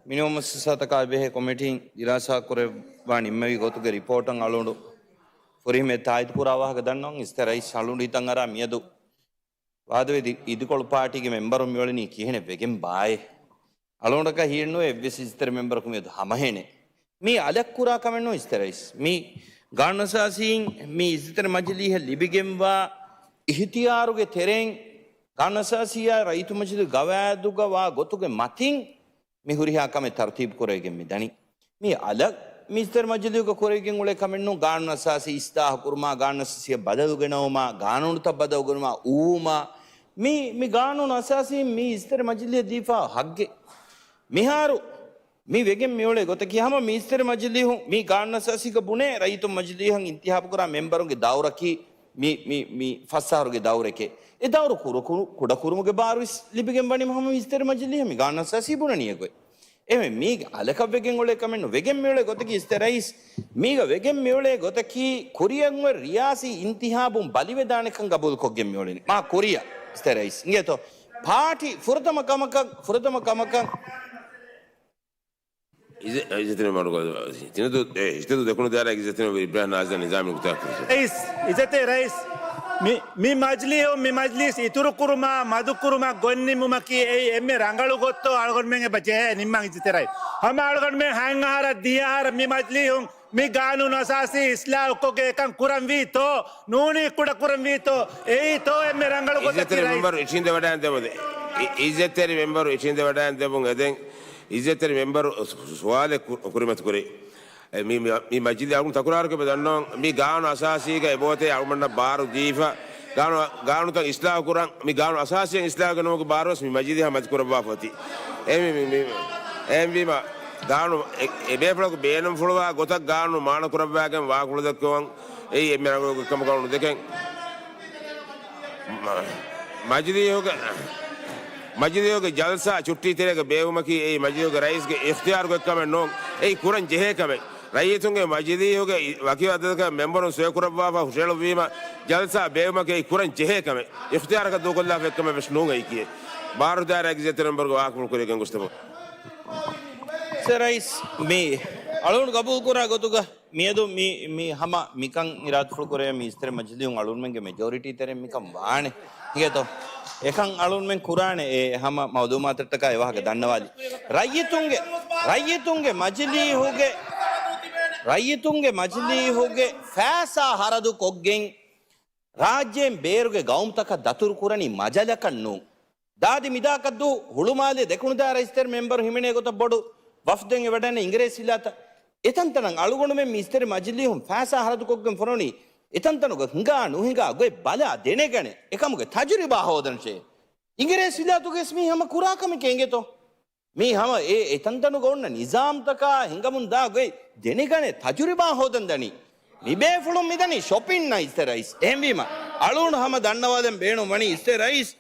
މިނިވަން މުއައްސަސާތަކާ އެބަހޭ ކޮމިޓީން ދިރާސާ ކުރެއްވާ ނިންމެވި ގޮތުގެ ރިޕޯޓަށް އަޅުގަނޑު ފުރިހަމަޔަށް ތާއީދު ކުރާ ވާހަކަ ދަންނަވަން. އިއްޒަތްތެރި ރައީސް އަޅުގަނޑު ހިތަށް އަރާ މިއަދު ވާދަވެ އިދިކޮޅު ޕާޓީގެ މެމްބަރުން މިއުޅެނީ ކިހިނެއް ވެގެން ބާއޭ؟ އަޅުގަނޑަކަށް ހީއެއްނުވޭ އެއްވެސް އިއްޒަތްތެރި މެމްބަރަކު މިއަދު ހަމަހޭނެ. މީ އަލަށް ކުރާ ކަމެއް ނޫން އިއްޒަތްތެރި ރައީސް. މީ ގާނޫނު އަސާސީން މި އިއްޒަތްތެރި މަޖިލީހަށް ލިބިގެންވާ އިހްތިޔާރުގެ ތެރެއިން ގާނޫނު އަސާސީއާ ރައްޔިތު މަޖިލީހުގެ ގަވާއިދުގަ ވާ ގޮތުގެ މަތިން މި ހުރިހާ ކަމެއް ތަރުތީބު ކުރެވިގެން މި ދަނީ. މީ އަލަށް މި އިއްޒަތްތެރި މަޖިލީހުގަ ކުރެވިގެން އުޅޭ ކަމެއް ނޫން. ގާނޫނު އަސާސީ އިސްލާހު ކުރުމާ، ގާނޫނު އަސާސީއަށް ބަދަލު ގެނައުމާ، ގާނޫނުތައް ބަދަލު ގެނައުމާ، އުވުމާ، މި، މި ގާނޫނު އަސާސީން މި އިއްޒަތްތެރި މަޖިލީހަށް ދީފާ ހައްގެއް. މިހާރު މި ވެގެން މިއުޅޭ ގޮތަކީ ހަމަ މި އިއްޒަތްތެރި މަޖިލީހުން މި ގާނޫނު އަސާސީގަ ބުނޭ ރައްޔިތުން މަޖިލީހަށް އިންތިހާބުކުރާ މެމްބަރުންގެ ދައުރަކީ މި، މި، މި ފަސް އަހަރުގެ ދައުރެކޭ. އެ ދައުރު ކުރު، ކުރު، ކުޑަކުރުމުގެ ބާރުވެސް ލިބިގެން ވަނީ ހަމަ މި އިއްޒަތްތެރި މަޖިލީހަށް މި ގާނޫނު އަސާސީ ބުނަނީ އެގޮތް. އެހެން މީގެ އަލަކަށް ވެގެން އުޅޭ ކަމެއް ނޫން. ވެގެން މިއުޅޭ ގޮތަކީ އިއްޒަތްތެރި ރައީސް، މީގަ ވެގެން މިއުޅޭ ގޮތަކީ ކުރިއަށް އޮތް ރިޔާސީ އިންތިހާބުން ބަލިވެދާނެކަން ގަބޫލުކޮށްގެން މިއުޅެނީ. މާ ކުރިއަށް އިއްޒަތްތެރި ރައީސް. އިނގޭތޯ؟ ޕާޓީ ފުރަތަމަ ކަމަކަށް، ފުރަތަމަ ކަމަކަށް. އިއްޒަ-، އިއްޒަތްތެރި މަޑުކޮށް، ތިނަދޫ، އެ، އިއްޒަތްތެރި ދެކުނު ދާއިރާގެ އިއްޒަތްތެރި އިބްރާހިމް ނާޒިމް ނިޒާމީ ގުތާ ކުރި. ރައީސް، އިއްޒަތްތެރި ރައީސް، މި، މި މަޖިލީހުން މި މަޖިލީސް އިތުރުކުރުމާ، މަދުކުރުމާ ގޮތް ނިންމުމަކީ އެއީ އެންމެ ރަނގަޅު ގޮތްތޯ އަޅުގަނޑުމެން އެބަ ޖެހޭ ނިންމަން އިއްޒަތްތެރި ރައީސް. ހަމަ އަޅުގަނޑުމެން ހަތް އަހަރަށް ދިހަ އަހަރަށް މި މަޖިލީހުން މި ގާނޫނު އަސާސީ އިސްލާހުކޮށްގެން އެކަން ކުރަންވީތޯ؟ ނޫނީ ކުޑަކުރަންވީތޯ؟ އެއީތޯ އެންމެ ރަނގަޅު ގޮތަކީ އިއްޒަތްތެރި ރައީސް؟ މެމްބަރު އިށީނދެވަޑައިގެން ދެމުން. އި-، އިއްޒަތްތެރި މެމްބަރު އިށީނދެވަޑައިގެން ދެމުން އެދެން އިއްޒަތްތެރި މެމްބަރު ސު-، ސުވާލެއް ކު-، ކުރިމަތި ކުރި. އެ، މި، މި، މި މަޖިލީހުގެ އަޅުގަނޑު ތަކުރާރުކޮށް ދަންނަވަން، މި ގާނޫނު އަސާސީގަ އެބައޮތޭ އަޅުގަނޑަށް ބާރު ދީފަ، ގާނޫ-، ގާނޫނުތައް އިސްލާހު ކުރަން، މި ގާނޫނު އަސާސީއަށް އިސްލާހު ގެނައުމުގެ ބާރުވެސް މި މަޖިލީހަށް މަތިކުރައްވާފަ އޮތީ. އެ، މި، މި، މި، އެހެންވީމަ، ގާނޫނު އެ، އެ ބޭފުޅަކު ބޭނުންފުޅުވާ ގޮތަށް ގާނޫނު މާނަ ކުރައްވާގެން ވާހަކަފުޅު ދެއްކެވަން އެއީ އެންމެ ރަނގަޅު ގޮތްކަމަކަށް ނުދެކެން. މަ-، މަޖިލީހުގެ، މަޖިލީހުގެ ޖަލްސާ ޗުއްޓީ ތެރޭގަ ބޭއްވުމަކީ އެއީ މަޖިލީހުގެ ރައީސްގެ އިޚްތިޔާރު ގޮތްކަމެއް ނޫން. އެއީ ކުރަން ޖެހޭ ކަމެއް. ރައްޔިތުންގެ މަޖިލީހުގެ ވަކިވައްދަތަކަށް މެމްބަރުން ސޮއިކުރައްވާފަ ހުށަހެޅުއްވީމަ، ޖަލްސާ ބޭއްވުމަކީ އެއީ ކުރަން ޖެހޭ ކަމެއް. އިޚްތިޔާރަކަށް ދޫކޮށްލާފަ އެއްކަމެއް ވެސް ނޫން އެއީކީ. ބާރު ދާއިރާގެ އިއްޒަތްތެރި މެމްބަރުގެ ވާހަކަފުޅު ކުރިޔަށް ގެންގޮސްދެމުން. އިއްޒަތްތެރި ރައީސް، މި އަޅުގަނޑު ގަބޫލުކުރާ ގޮތުގަ މިއަދު މި، މި ހަމަ މިކަން އިރާދަފުޅު ކުރޭ މި އިއްޒަތްތެރި މަޖިލީހުން އަޅުގަނޑުމެންގެ މެޖޯރިޓީ ތެރެއިން މިކަން ވާނެ. އިނގޭތޯ؟ އެކަން އަޅުގަނޑުމެން ކުރާނެ އެ ހަމަ މައުލޫމާތުތަކާ އެ ވާހަކަ ދަންނަވާލި. ރައްޔިތުންގެ، ރައްޔިތުންގެ މަޖިލީހުގެ، ރައްޔިތުންގެ މަޖިލީހުގެ ފައިސާ ހަރަދު ކޮށްގެން ރާއްޖޭން ބޭރުގެ ގައުމުތަކަށް ދަތުރު ކުރަނީ މަޖަލަކަށް ނޫން. ދާދި މިދާކަށްދޫ ހުޅުމާލޭ ދެކުނުދާއިރާ އިއްޒަތްތެރި މެމްބަރު ހިމެނޭ ގޮތަށް ބޮޑު ވަފްދެއް އެ ވަޑައިގެން އިނގިރޭސި ވިލާތަށް. އެތަންތަނަށް އަޅުގަނޑުމެން މި އިއްޒަތްތެރި މަޖިލީހުން ފައިސާ ހަރަދުކޮށްގެން ފޮނުވަނީ އެތަންތަނުގަ ހިނގާ ނުހިނގާ ގޮތް ބަލާ ދެނެގަނެ އެކަމުގެ ތަޖުރިބާ ހޯދަންށޭ. އިނގިރޭސި ވިލާތުގައިވެސް މީ ހަމަ ކުރާ ކަމެކޭ އިނގޭތޯ؟ މީ ހަމަ އެ އެތަންތަނުގަ އޮންނަ ނިޒާމްތަކާ ހިނގަމުން ދާ ގޮތް ދެނެގަނެ ތަޖުރިބާ ހޯދަން ދަނީ. މިބޭފުޅުން މިދަނީ ޝޮޕިންއަށް އިއްޒަތްތެރި ރައީސް. އެހެންވީމަ، އަޅުގަނޑު ހަމަ ދަންނަވާލަން ބޭނުން ވަނީ އިއްޒަތްތެރި ރައީސް،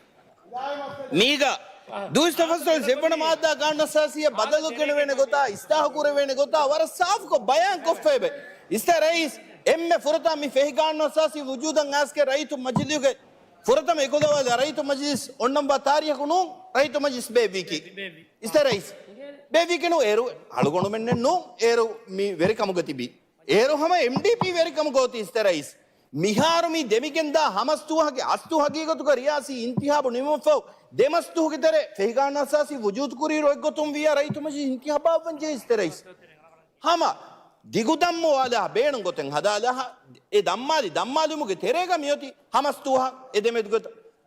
މީގަ ދުއިސައްތަ ފަސްދޮޅަސް އެއްވަނަ މާއްދާ ގާނޫނުއަސާސީއަށް ބަދަލު ގެނެވޭނެ ގޮތާ، އިސްލާހު ކުރެވޭނެ ގޮތާ ވަރަށް ސާފުކޮށް ބަޔާން ކޮށްފައިބެ. އިސްތަ ރައީސް، އެންމެ ފުރަތަމަ މި ފެހި ގާނޫނުއަސާސީ ވުޖޫދަށް އައިސްގެ ރައްޔިތު މަޖިލީހުގެ ފުރަތަމަ އެކުލަވާލާ ރައްޔިތު މަޖިލީސް އޮންނަންވާ ތާރީހަކު ނޫން ރައްޔިތު މަޖިލީސް ބޭއްވީކީ. އިސްތަ ރައީސް، ބޭއްވީކީ ނޫން އޭރު، އަޅުގަނޑުމެންނެއް ނޫން އޭރު މި ވެރިކަމުގަ ތިބީ. އޭރު ހަމަ އެމްޑީޕީ ވެރިކަމުގަ އޮތީ އިސްތަ ރައީސް. މިހާރު މި ދެމިގެންދާ ހަމަސްދުވަހުގެ އަސްލު ހަގީގަތުގަ ރިޔާސީ އިންތިހާބު ނިމުމަށްފަހު، ދެމަސްދުވަހުގެ ތެރޭ ފެހިގާނޫނުއަސާސީ ވުޖޫދުކުރިއިރު އޮތްގޮތުން ވިޔާ ރައްޔިތު މަޖިލީހުން އިންތިހާބު ބާއްވަން ޖެހޭ އިސްތަ ރައީސް. ހަމަ ދިގު ދަންމަވާލާ ބޭނުން ގޮތެއް ހަދާލާ، އެ ދަންމާލި ދަންމާލުމުގެ ތެރޭގަ މިއޮތީ ހަމަސްދުވަހަށް އެ ދެމެދުގެ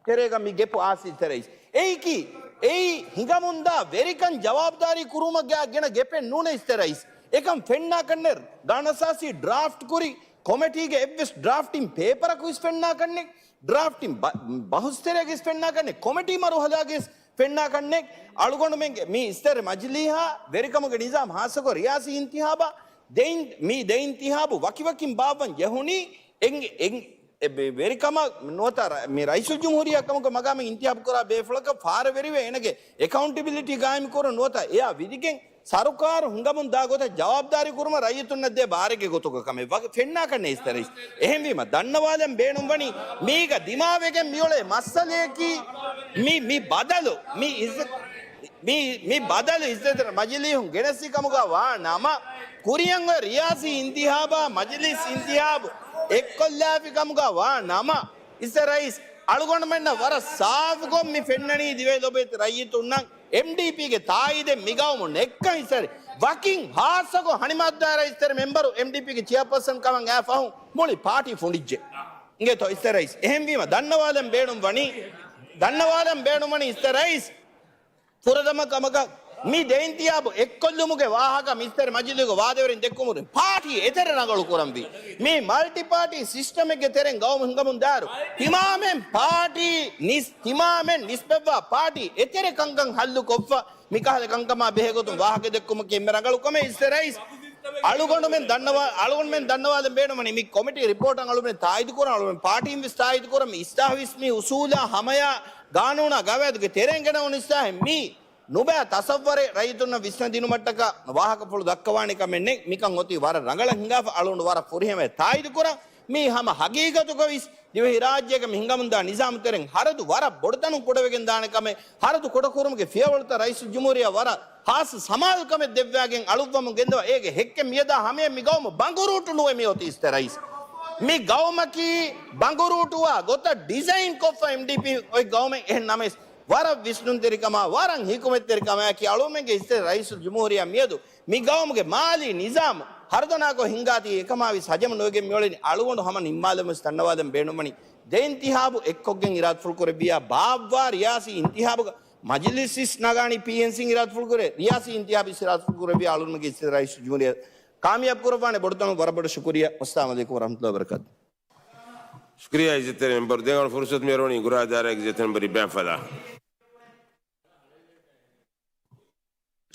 ތެރޭގަ މި ގެޕު އާސި އިސްތަ ރައީސް. އެއީކީ، އެއީ ހިނގަމުންދާ ވެރިކަން ޖަވާބުދާރީ ކުރުމަށް ގެނަ ގެޕެއް ނޫނޭ އިސްތަ ރައީސް. އެކަން ފެންނާކަންނެއް ގާނޫނުއަސާސީ ޑްރާފްޓް ކުރި ކޮމެޓީގެ އެއްވެސް ޑްރާފްޓިން ޕޭޕަރަކު އިސް ފެންނާކަންނެއް، ޑްރާފްޓިން ބަ-، ބަހުސްތެރޭގެ އިސް ފެންނާކަންނެއް، ކޮމެޓީ މަރުހަލާގެ އިސް ފެންނާކަންނެއް، އަޅުގަނޑުމެންގެ މި އިސްތަރ މަޖިލީހާ ވެރިކަމުގެ ނިޒާމް ހާއްސަކޮށް ރިޔާސީ އިންތިހާބާ ދެއިން، މި ދެ އިންތިހާބު ވަކިވަކިން ބާއްވަން ޖެހުނީ އެން-، އެން-، އެ ވެ-، ވެރިކަމަށް ނުވަތަ ރަ-، މި ރައީސުލްޖުމްހޫރިއްޔާ ކަމުގެ މަގާމަށް އިންތިހާބު ކުރާ ބޭފުޅަކަށް ފާރަވެރިވެ އޭނަގެ އެކައުންޓެބިލިޓީ ގާއިމްކުރުން ނުވަތަ އެއާ ވިދިގެން ސަރުކާރު ހިނގަމުން ދާ ގޮތަށް ޖަވާބުދާރީ ކުރުމަށް ރައްޔިތުންނަށް ދޭ ބާރެއްގެ ގޮތުގަ ކަމެއް ވަގެ ފެންނާކަށް ނެތް އިސްތަ ރައީސް. އެހެންވީމަ ދަންނަވާލަން ބޭނުންވަނީ މީގަ ދިމާވެގެން މިއުޅޭ މައްސަލަޔަކީ މި، މި ބަދަލު، މި އިއްޒަތް، މި، މި ބަދަލު އިއްޒަތްތެރި މަޖިލީހުން ގެނެސްފި ކަމުގަ ވާ ނަމަ، ކުރިއަށް އޮތް ރިޔާސީ އިންތިހާބާ މަޖިލީސް އިންތިހާބު އެއްކޮށްލާފި ކަމުގަ ވާ ނަމަ، އިސްތަ ރައީސް، އަޅުގަނޑުމެންނަށް ވަރަށް ސާފުކޮށް މި ފެންނަނީ ދިވެހި ލޮބުވެތި ރައްޔިތުންނަށް އެމްޑީޕީގެ ތާއީދެއް މިގައުމު ނެއްކަން އިސްތަ ރައީސް. ވަކިން ހާއްސަކޮށް ހަނިމާދާރަ އިސްތަރ މެމްބަރު އެމްޑީޕީގެ ޗެއާޕާސަން ކަމަށް އައި ފަހުން މުޅި ޕާޓީ ފުނޑިއްޖެ. އިނގޭތޯ އިސްތަ ރައީސް. އެހެންވީމަ ދަންނަވާލަން ބޭނުން ވަނީ، ދަންނަވާލަން ބޭނުން ވަނީ އިސްތަ ރައީސް. ފުރަތަމަ ކަމަކަށް މި ދެ އިންތިހާބު އެއްކޮށްލުމުގެ ވާހަކަ މިސްތަރ މަޖިލީހުގެ ވާދަވެރިން ދެއްކުމުގެ ޕާޓީ އެތެރެ ރަނގަޅު ކުރަންވީ. މި މަލްޓި ޕާޓީ ސިސްޓަމެއްގެ ތެރެއިން ގައުމު ހިނގަމުން ދާއިރު ތިމާމެން ޕާޓީ ނިސް-، ތިމާމެން ނިސްބަތްވާ ޕާޓީ އެތެރެ ކަންކަން ހައްލު ކޮށްފަ މިކަހަލަ ކަންކަމާ ބެހޭ ގޮތުން ވާހަކަ ދެއްކުމަކީ އެންމެ ރަނގަޅު ކަމެއް އިސްތަ ރައީސް. އަޅުގަނޑުމެން ދަންނަވާ-، އަޅުގަނޑުމެން ދަންނަވާލަން ބޭނުންވަނީ މި ކޮމިޓީ ރިޕޯޓަށް އަޅުގަނޑުމެން ތާއީދު ކުރަން، އަޅުގަނޑުމެން ޕާޓީން ވެސް ތާއީދު ކުރަން، މި އިސްލާހު ވެސް މި އުސޫލާ ހަމަޔާ ގާނޫނާ ގަވާއިދުގެ ތެރެއިން ގެނައުނު އިސްލާހެއް މީ ނުބައި ތަސައްވަރެއް ރައްޔިތުންނަށް ވިސްނަދިނުމަށްޓަކާ ވާހަކަފުޅު ދައްކަވާނެ ކަމެއް ނެތް. މިކަން އޮތީ ވަރަށް ރަނގަޅަށް ހިނގާފަ އަޅުގަނޑު ވަރަށް ފުރިހަމަޔަށް ތާއީދު ކުރަން. މީ ހަމަ ހަގީގަތުގަ ވެސް ދިވެހިރާއްޖޭގަ މި ހިނގަމުންދާ ނިޒާމު ތެރެއިން ހަރަދު ވަރަށް ބޮޑުތަނުން ކުޑަވެގެން ދާނެ ކަމެއް، ހަރަދު ކުޑަކުރުމުގެ ފިޔަވަޅުތައް ރައީސުލްޖުމްހޫރިއްޔާ ވަރަށް ހާއްސަ ސަމާލުކަމެއް ދެއްވާގެން އަޅުއްވަމުން ގެންދަވާ އޭގެ ހެއްކެއް މިއަދާ ހަމަޔަށް މި ގައުމު ބަނގުރޫޓު ނުވެ މި އޮތީ އިސްތަ ރައީސް. މި ގައުމަކީ ބަނގުރޫޓުވާ ގޮތަށް ޑިޒައިން ކޮށްފަ އެމްޑީޕީ އޮތް ގައުމެއް. އެހެން ނަމަވެސް ވަރަށް ވިސްނުންތެރިކަމާ، ވަރަށް ހިކުމަތްތެރިކަމާއެކީ އަޅުމެންގެ އިސްތަ ރައީސުލްޖުމްހޫރިއްޔާ މިއަދު މި ގައުމުގެ މާލީ ނިޒާމު ހަރުދަނާކޮށް ހިންގާތީ އެކަމާވީސް ހަޖަމް ނުވެގެން މިއުޅެނީ. އަޅުގަނޑު ހަމަ ނިންމާލަމުން ދަންނަވާލަން ބޭނުންވަނީ ދެ އިންތިހާބު އެއްކޮށްގެން އިރާދަފުޅު ކުރެއްވިޔާ ބާއްވާ ރިޔާސީ އިންތިހާބުގަ މަޖިލިސް ނަގާނީ ޕީއެންސީން އިރާދަފުޅު ކުރޭ، ރިޔާސީ އިންތިހާބު އިރާދަފުޅު ކުރެއްވިޔާ އަޅުގަނޑުމެންގެ އިސްތަ ރައީސުލްޖުމްހޫރިއްޔާ ކާމިޔާބު ކުރައްވާނެ. ބޮޑުތަނުން ވަރަށް ބޮޑަށް ޝުކުރިއްޔާ. އައްސަލާމު ޢަލައިކުމް ވަރަޙްމަތުﷲ ވަބަރަކާތު. ޝުކުރިއްޔާ އިއްޒަތްތެރި މެމްބަރު. ދެން ފުރުސަތު މިއަރުވަނީ އިނގުރާ ދާއިރާގެ އިއްޒަތްތެރި މެމްބަރު އިބްރާހިމް ފަލާހް.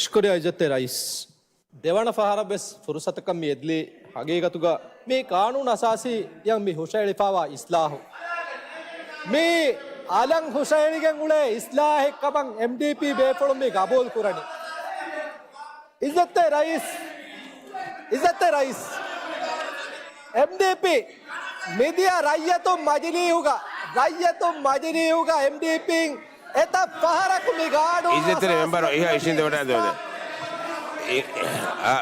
ޝުކުރިއްޔާ އިއްޒަތްތެރި ރައީސް. ދެވަނަ ފަހަރަށް ވެސް ފުރުސަތަކަށް މި އެދިލީ ހަގީގަތުގަ މި ޤާނޫނު އަސާސީއަށް މި ހުށައެޅިފައިވާ އިސްލާހު މި އަލަށް ހުށައެޅިގެން އުޅޭ އިސްލާހެއް ކަމަށް އެމްޑީޕީ ބޭފުޅުން މި ގަބޫލު ކުރަނީ. އިއްޒަތްތެރި ރައީސް، އިއްޒަތްތެރި ރައީސް، އެމްޑީޕީ މިދިޔަ ރައްޔިތުން މަޖިލީހުގަ، ރައްޔިތުން މަޖިލީހުގަ އެމްޑީޕީން އެތައް ފަހަރަކު މި ގާނޫނު އިއްޒަތްތެރި މެމްބަރު އިހާ އިށީނދެވަޑައިދެވޭ. އި-، އާ،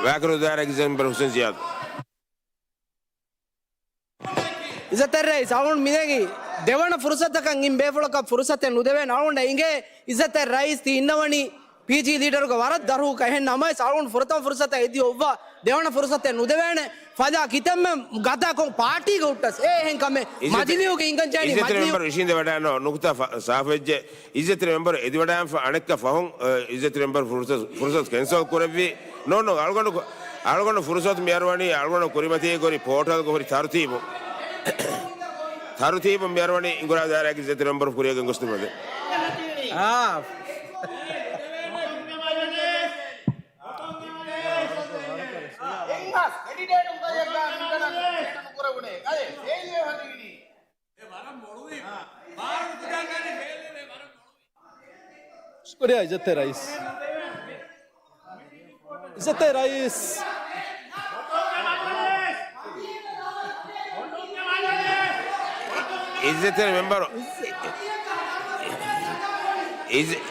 ވާކުރު ދާއިރާގެ މެމްބަރު ހުސެން ޒިޔާދު. އިއްޒަތްތެރި ރައީސް، އަޅުގަނޑު މިދެނީ ދެވަނަ ފުރުސަތަކަށް އިން ބޭފުޅަކަށް ފުރުސަތެއް ނުދެވޭނެ. އަޅުގަނޑަށް އިނގޭ އިއްޒަތްތެރި ރައީސް ތި އިންނަވަނީ ޕީޖީ ލީޑަރުގެ ވަރަށް ދަރުހުކަށް. އެހެން ނަމަވެސް އަޅުގަނޑު ފުރަތަމަ ފުރުސަތަށް އެދި އޮއްވާ ދެވަނަ ފުރުސަތެއް ނުދެވޭނެ. ފަލާ ކިތަންމެ ގަތާކޮށް ޕާޓީގެ ހުއްޓަސް އެ އެހެން ކަމެއް އިއްޒަތް-، މަޖިލީހުގެ އިންގަން ޖާނީ އިއްޒަތްތެރި މަޖިލީހު މެމްބަރު އިށީނދެވަޑައިން ނުކުތާ ފަ-، ސާފުވެއްޖެ. އިއްޒަތްތެރި މެމްބަރު އެދިވަޑައިންފަ އަނެއްކާ ފަހުން، އަ، އިއްޒަތްތެރި މެމްބަރު ފުރުސަތު، ފުރުސަތު ކެންސަލް ކުރެއްވީ. ނޯ، ނޯ، އަޅުގަނޑު، އަޅުގަނޑު ފުރުސަތު މިއަރުވަނީ އަޅުގަނޑު ކުރިމަތީގެ ހުރި ޕޯޓަލްގެ ހުރި ތަރުތީބު، ތަރުތީބު މިއަރުވަނީ އިނގުރާ ދާއިރާގެ އިއްޒަތްތެރި މެމްބަރު ކުރިއަށް ގެންގޮސްދިނުމަށް. އާ. އެއްހާސް ކެނޑިޑޭޓުން ގަޔަށް ގާ މިތަނަށް ނުކުރެވުނޭ ގަޔެއް ފެއިލްވެ ހަދިގިނީ. އެ ވަރަށް މޮޅުވި. ބާރު ކުދާ ގާނެ ފެއިލްވެ ވަރަށް މޮޅުވި. ޝުކުރިއްޔާ އިއްޒަތްތެރި ރައީސް. އިއްޒަތްތެރި ރައީސް. އިއްޒަތްތެރި މެމްބަރު. އިއްޒަ-،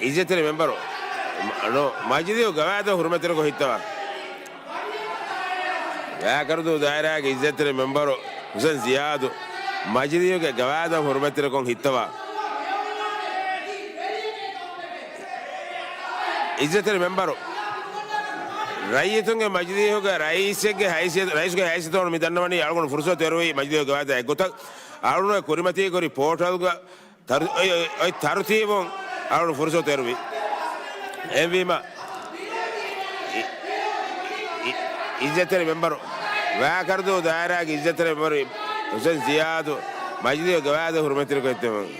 އިއްޒަތްތެރި މެމްބަރު. މަ-، ނޯ، މަޖިލީހު ގަވާއިދު ހުރުމަތްތެރިކޮށް ހިއްތަވާ. ވާކަރުދޫ ދާއިރާގެ އިއްޒަތްތެރި މެމްބަރު ހުސެން ޒިޔާދު މަޖިލީހުގެ ގަވާއިދަށް ހުރުމަތްތެރިކޮށް ހިއްތަވާ. އިއްޒަތްތެރި މެމްބަރު، ރައްޔިތުންގެ މަޖިލީހުގެ ރައީސެއްގެ ހައިސިއްޔަތު، ރައީސްގެ ހައިސިއްޔަތުން މި ދަންނަވަނީ އަޅުގަނޑު ފުރުސަތު އެރުވި މަޖިލީހުގެ ގަވާއިދާ އެއްގޮތަށް އަޅުގަނޑު ކުރިމަތީ ކުރި ޕޯޓަލްގަ ތަރު-، އޮތް، އޮތް، އޮތް ތަރުތީބުން އަޅުގަނޑު ފުރުސަތު އެރުވި. އެހެންވީމަ، އި-، އި-، އިއްޒަތްތެރި މެމްބަރު، ވާކަރުދޫ ދާއިރާގެ އިއްޒަތްތެރި މެމްބަރު ހުސެން ޒިޔާދު މަޖިލީހު ގަވާއިދަށް ހުރުމަތްތެރިކޮށް ހިއްތަވަން.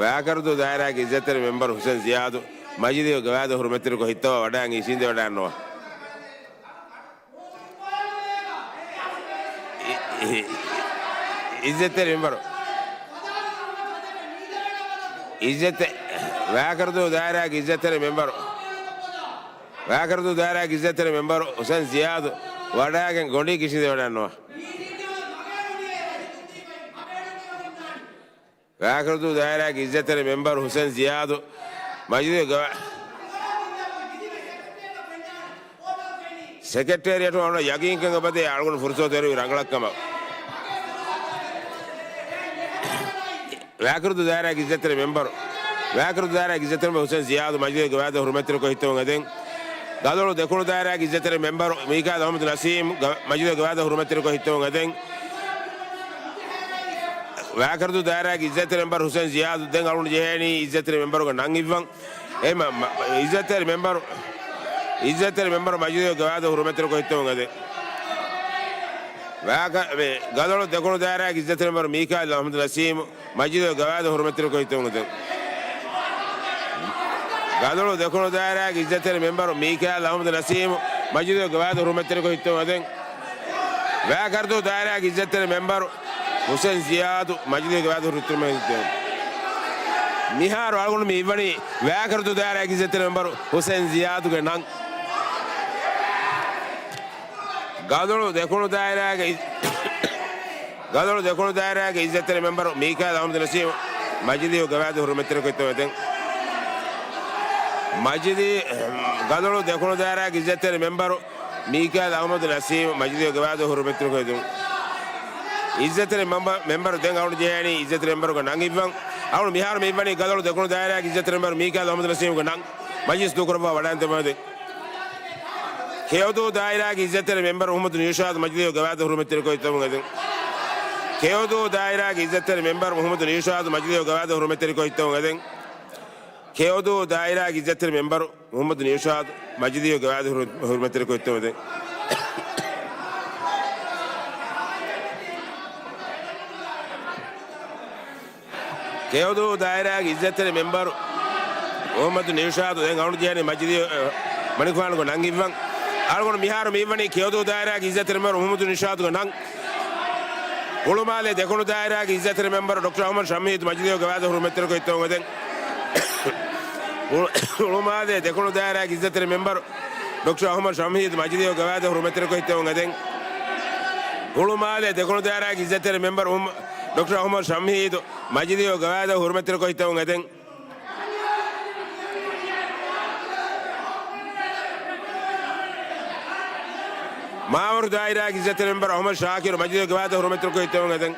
ވާކަރުދޫ ދާއިރާގެ އިއްޒަތްތެރި މެމްބަރު ހުސެން ޒިޔާދު މަޖިލީހު ގަވާއިދަށް ހުރުމަތްތެރިކޮށް ހިއްތަވާ ވަޑައިގެން އިށީނދެވަޑައިގަންނަވާ. އި-، އި-، އިއްޒަތްތެރި މެމްބަރު. އިއްޒަތްތެ-، ވާކަރުދޫ ދާއިރާގެ އިއްޒަތްތެރި މެމްބަރު. ވާކަރުދޫ ދާއިރާގެ އިއްޒަތްތެރި މެމްބަރު ހުސެން ޒިޔާދު ވަޑައިގެން ގޮނޑީ ކިށީނދެވަޑައިގަންނަވާ. ވާކަރުދޫ ދާއިރާގެ އިއްޒަތްތެރި މެމްބަރު ހުސެން ޒިޔާދު މަޖިލީހު ގަވާ-، ސެކްރެޓޭރިއޭޓު އަޅުގަނޑަށް ޔަގީންކަން އެބަދޭ އަޅުގަނޑު ފުރުސަތު އެރުވި ރަނގަޅަށްކަމަށް. ވާކަރުދޫ ދާއިރާގެ އިއްޒަތްތެރި މެމްބަރު، ވާކަރުދޫ ދާއިރާގެ އިއްޒަތްތެރި މެމްބަރު ހުސެން ޒިޔާދު މަޖިލީހު ގަވާއިދަށް ހުރުމަތްތެރިކޮށް ހިއްތަވަން އެދެން. ގަދޮޅު ދެކުނު ދާއިރާގެ އިއްޒަތްތެރި މެމްބަރު މީކާއިލް އަޙްމަދު ނަސީމް ގަ-، މަޖިލީހު ގަވާއިދަށް ހުރުމަތްތެރިކޮށް ހިއްތަވަން އެދެން. ވާކަރުދޫ ދާއިރާގެ އިއްޒަތްތެރި މެމްބަރު ހުސެން ޒިޔާދު ދެން އަޅުގަނޑު ޖެހޭނީ އިއްޒަތްތެރި މެމްބަރުގެ ނަން އިއްވަން. އެ މަ-، މަ-، އިއްޒަތްތެރި މެމްބަރު، އިއްޒަތްތެރި މެމްބަރު މަޖިލީހު ގަވާއިދަށް ހުރުމަތްތެރިކޮށް ހިއްތަވަން އެދެން. ވާކަ-، މެ-، ގަދޮޅު ދެކުނު ދާއިރާގެ އިއްޒަތްތެރި މެމްބަރު މީކާއިލް އަޙްމަދު ނަސީމް މަޖިލީހު ގަވާއިދަށް ހުރުމަތްތެރިކޮށް ހިއްތަވަން އެދެން. ގަދޮޅު ދެކުނު ދާއިރާގެ އިއްޒަތްތެރި މެމްބަރު މީކާއިލް އަޙްމަދު ނަސީމް މަޖިލީހު ގަވާއިދަށް ހުރުމަތްތެރިކޮށް ހިއްތަވަން އެދެން. ވާކަރުދޫ ދާއިރާގެ އިއްޒަތްތެރި މެމްބަރު ހުސެން ޒިޔާދު މަޖިލީހު ގަވާއިދަށް ހުރުމަތްތެރިކޮށް ހިއްތަވަން. މިހާރު އަޅުގަނޑު މި އިއްވަނީ ވާކަރުދޫ ދާއިރާގެ އިއްޒަތްތެރި މެމްބަރު ހުސެން ޒިޔާދުގެ ނަން. ގަދޮޅު ދެކުނު ދާއިރާގެ އި-، ގަދޮޅު ދެކުނު ދާއިރާގެ އިއްޒަތްތެރި މެމްބަރު މީކާއިލް އަޙްމަދު ނަސީމް މަޖިލީހު ގަވާއިދަށް ހުރުމަތްތެރިކޮށް ހިއްތަވަން އެދެން. މަޖިލީ-، ގަދޮޅު ދެކުނު ދާއިރާގެ އިއްޒަތްތެރި މެމްބަރު މީކާއިލް އަޙްމަދު ނަސީމް މަޖިލީހު ގަވާއިދަށް ހުރުމަތްތެރިކޮށް ހިއްތަވަން. އިއްޒަތްތެރި މެމްބަ-، މެމްބަރު ދެން އަޅުގަނޑު ޖެހޭނީ އިއްޒަތްތެރި މެމްބަރުގެ ނަން އިއްވަން. އަޅުގަނޑު މިހާރު މި އިއްވަނީ ގަދޮޅު ދެކުނު ދާއިރާގެ އިއްޒަތްތެރި މެމްބަރު މީކާއިލް އަޙްމަދު ނަސީމްގެ ނަން. މަޖިލިސް ދޫކުރައްވާ ވަޑައިގެން ދެން. ކެޔޮދޫ ދާއިރާގެ އިއްޒަތްތެރި މެމްބަރު މުޙައްމަދު ނިއުޝާދު މަޖިލީހު ގަވާއިދަށް ހުރުމަތްތެރިކޮށް ހިއްތަވަން އެދެން. ކެޔޮދޫ ދާއިރާގެ އިއްޒަތްތެރި މެމްބަރު މުޙައްމަދު ނިއުޝާދު މަޖިލީހު ގަވާއިދަށް ހުރުމަތްތެރިކޮށް ހިއްތަވަން އެދެން. ކެޔޮދޫ ދާއިރާގެ އިއްޒަތްތެރި މެމްބަރު މުޙައްމަދު ނިއުޝާދު މަޖިލީހު ގަވާއިދަށް ހުރު-، ހުރުމަތްތެރިކޮށް ހިއްތަވަން އެދެން. ކެޔޮދޫ ދާއިރާގެ އިއްޒަތްތެރި މެމްބަރު މުޙައްމަދު ނިއުޝާދު ދެން އަޅުގަނޑު ޖެހޭނީ މަޖިލީހު، އަ، މަނިކުފާނުގެ ނަން އިއްވަން. އަޅުގަނޑު މިހާރު މި އިއްވަނީ ކެޔޮދޫ ދާއިރާގެ އިއްޒަތްތެރި މެމްބަރު މުޙައްމަދު ނިއުޝާދުގެ ނަން. ހުޅުމާލެ ދެކުނު ދާއިރާގެ އިއްޒަތްތެރި މެމްބަރު ޑޮކްޓަރ އަޙްމަދު ޝަމްހީދު މަޖިލީހު ގަވާއިދަށް ހުރުމަތްތެރިކޮށް ހިއްތަވަން އެދެން. ހުޅު-، ހުޅުމާލެ ދެކުނު ދާއިރާގެ އިއްޒަތްތެރި މެމްބަރު ޑޮކްޓަރ އަޙްމަދު ޝަމްހީދު މަޖިލީހު ގަވާއިދަށް ހުރުމަތްތެރިކޮށް ހިއްތަވަން އެދެން. ހުޅުމާލެ ދެކުނު ދާއިރާގެ އިއްޒަތްތެރި މެމްބަރު އުމް-، ޑޮކްޓަރ އަޙްމަދު ޝަމްހީދު މަޖިލީހު ގަވާއިދަށް ހުރުމަތްތެރިކޮށް ހިއްތަވަން އެދެން. މާވަރު ދާއިރާގެ އިއްޒަތްތެރި މެމްބަރު އަޙްމަދު ޝާކިރު މަޖިލީހު ގަވާއިދަށް ހުރުމަތްތެރިކޮށް ހިއްތަވަން އެދެން.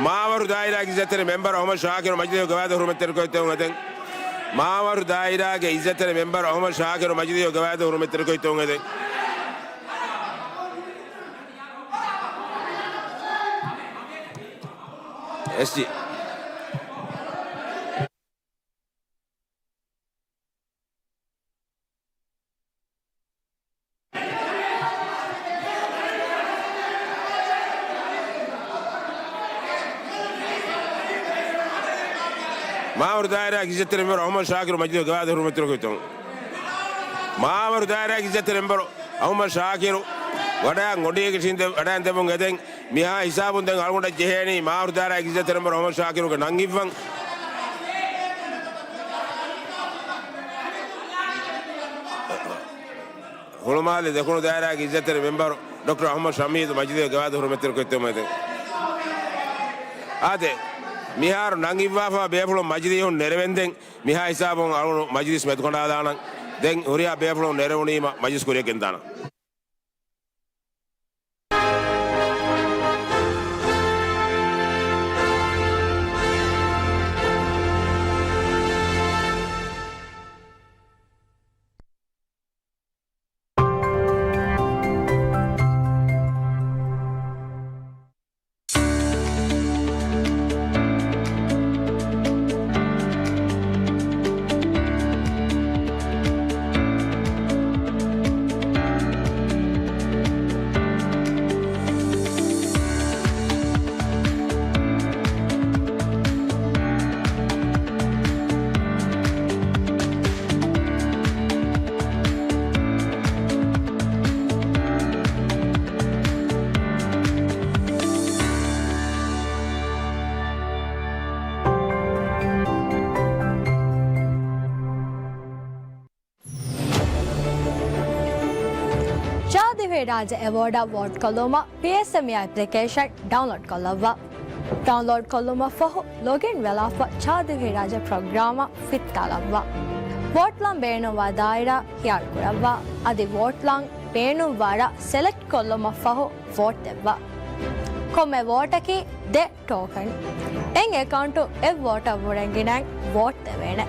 މާވަރު ދާއިރާގެ އިއްޒަތްތެރި މެމްބަރު އަޙްމަދު ޝާކިރު މަޖިލީހު ގަވާއިދަށް ހުރުމަތްތެރިކޮށް ހިއްތަވަން އެދެން. މާވަރު ދާއިރާގެ އިއްޒަތްތެރި މެމްބަރު އަޙްމަދު ޝާކިރު މަޖިލީހު ގަވާއިދަށް ހުރުމަތްތެރިކޮށް ހިއްތަވަން އެދެން. އެސްޖީ. މާވަރު ދާއިރާގެ އިއްޒަތްތެރި މެމްބަރު އަޙްމަދު ޝާކިރު މަޖިލީހު ގަވާއިދަށް ހުރުމަތްތެރިކޮށް ހިއްތަވަން. މާވަރު ދާއިރާގެ އިއްޒަތްތެރި މެމްބަރު އަޙްމަދު ޝާކިރު ވަޑައިގެން ގޮނޑީގެ ޝިންދެ ވަޑައިގެން ދެމުން އެދެން. މިހާ ހިސާބުން ދެން އަޅުގަނޑަށް ޖެހޭނީ މާވަރު ދާއިރާގެ އިއްޒަތްތެރި މެމްބަރު އަޙްމަދު ޝާކިރުގެ ނަން އިއްވަން. ހުޅުމަހަލި ދެކުނު ދާއިރާގެ އިއްޒަތްތެރި މެމްބަރު ޑޮކްޓަރ އަޙްމަދު ޝަމީދު މަޖިލީހުގެ ގަވާއިދު ހުރުމަތްތެރިކޮށްދެއްވުމަށް. އާދެ، މިހާރު ނަން އިއްވާފަ ބޭފުޅުން މަޖިލީހުން ނެރެވެންދެން، މިހާ ހިސާބުން އަޅުގަނޑު މަޖިލީސް މެދުކަނޑާލާނަން. ދެން ހުރިހާ ބޭފުޅުން ނެރެވުނީމަ މަޖިލީސް ކުރިއަށް ގެންދާނަން. ޗާދިވެހިރާއްޖެ އެވޯޑަށް ވޯޓްކޮށްލުމަށް ޕީއެސްއެމްއީ އެޕްލިކޭޝަން ޑައުންލޯޑްކޮށްލައްވާ. ޑައުންލޯޑްކޮށްލުމަށްފަހު، ލޮގިން ވެލާފަ ޗާދިވެހިރާއްޖެ ޕްރޮގްރާމަށް ފިއްތާލައްވާ. ވޯޓްލަން ބޭނުންވާ ދާއިރާ ހިޔާރުކުރައްވާ. އަދި ވޯޓްލަން ބޭނުންވާ ރަށް ސެލެކްޓްކޮށްލުމަށްފަހު ވޯޓް ދެއްވާ. ކޮންމެ ވޯޓަކީ ދެ ޓޯކަން. އެއް އެކައުންޓު އެއް ވޯޓަށްވުރެން ގިނައިން ވޯޓް ދެވޭނެ.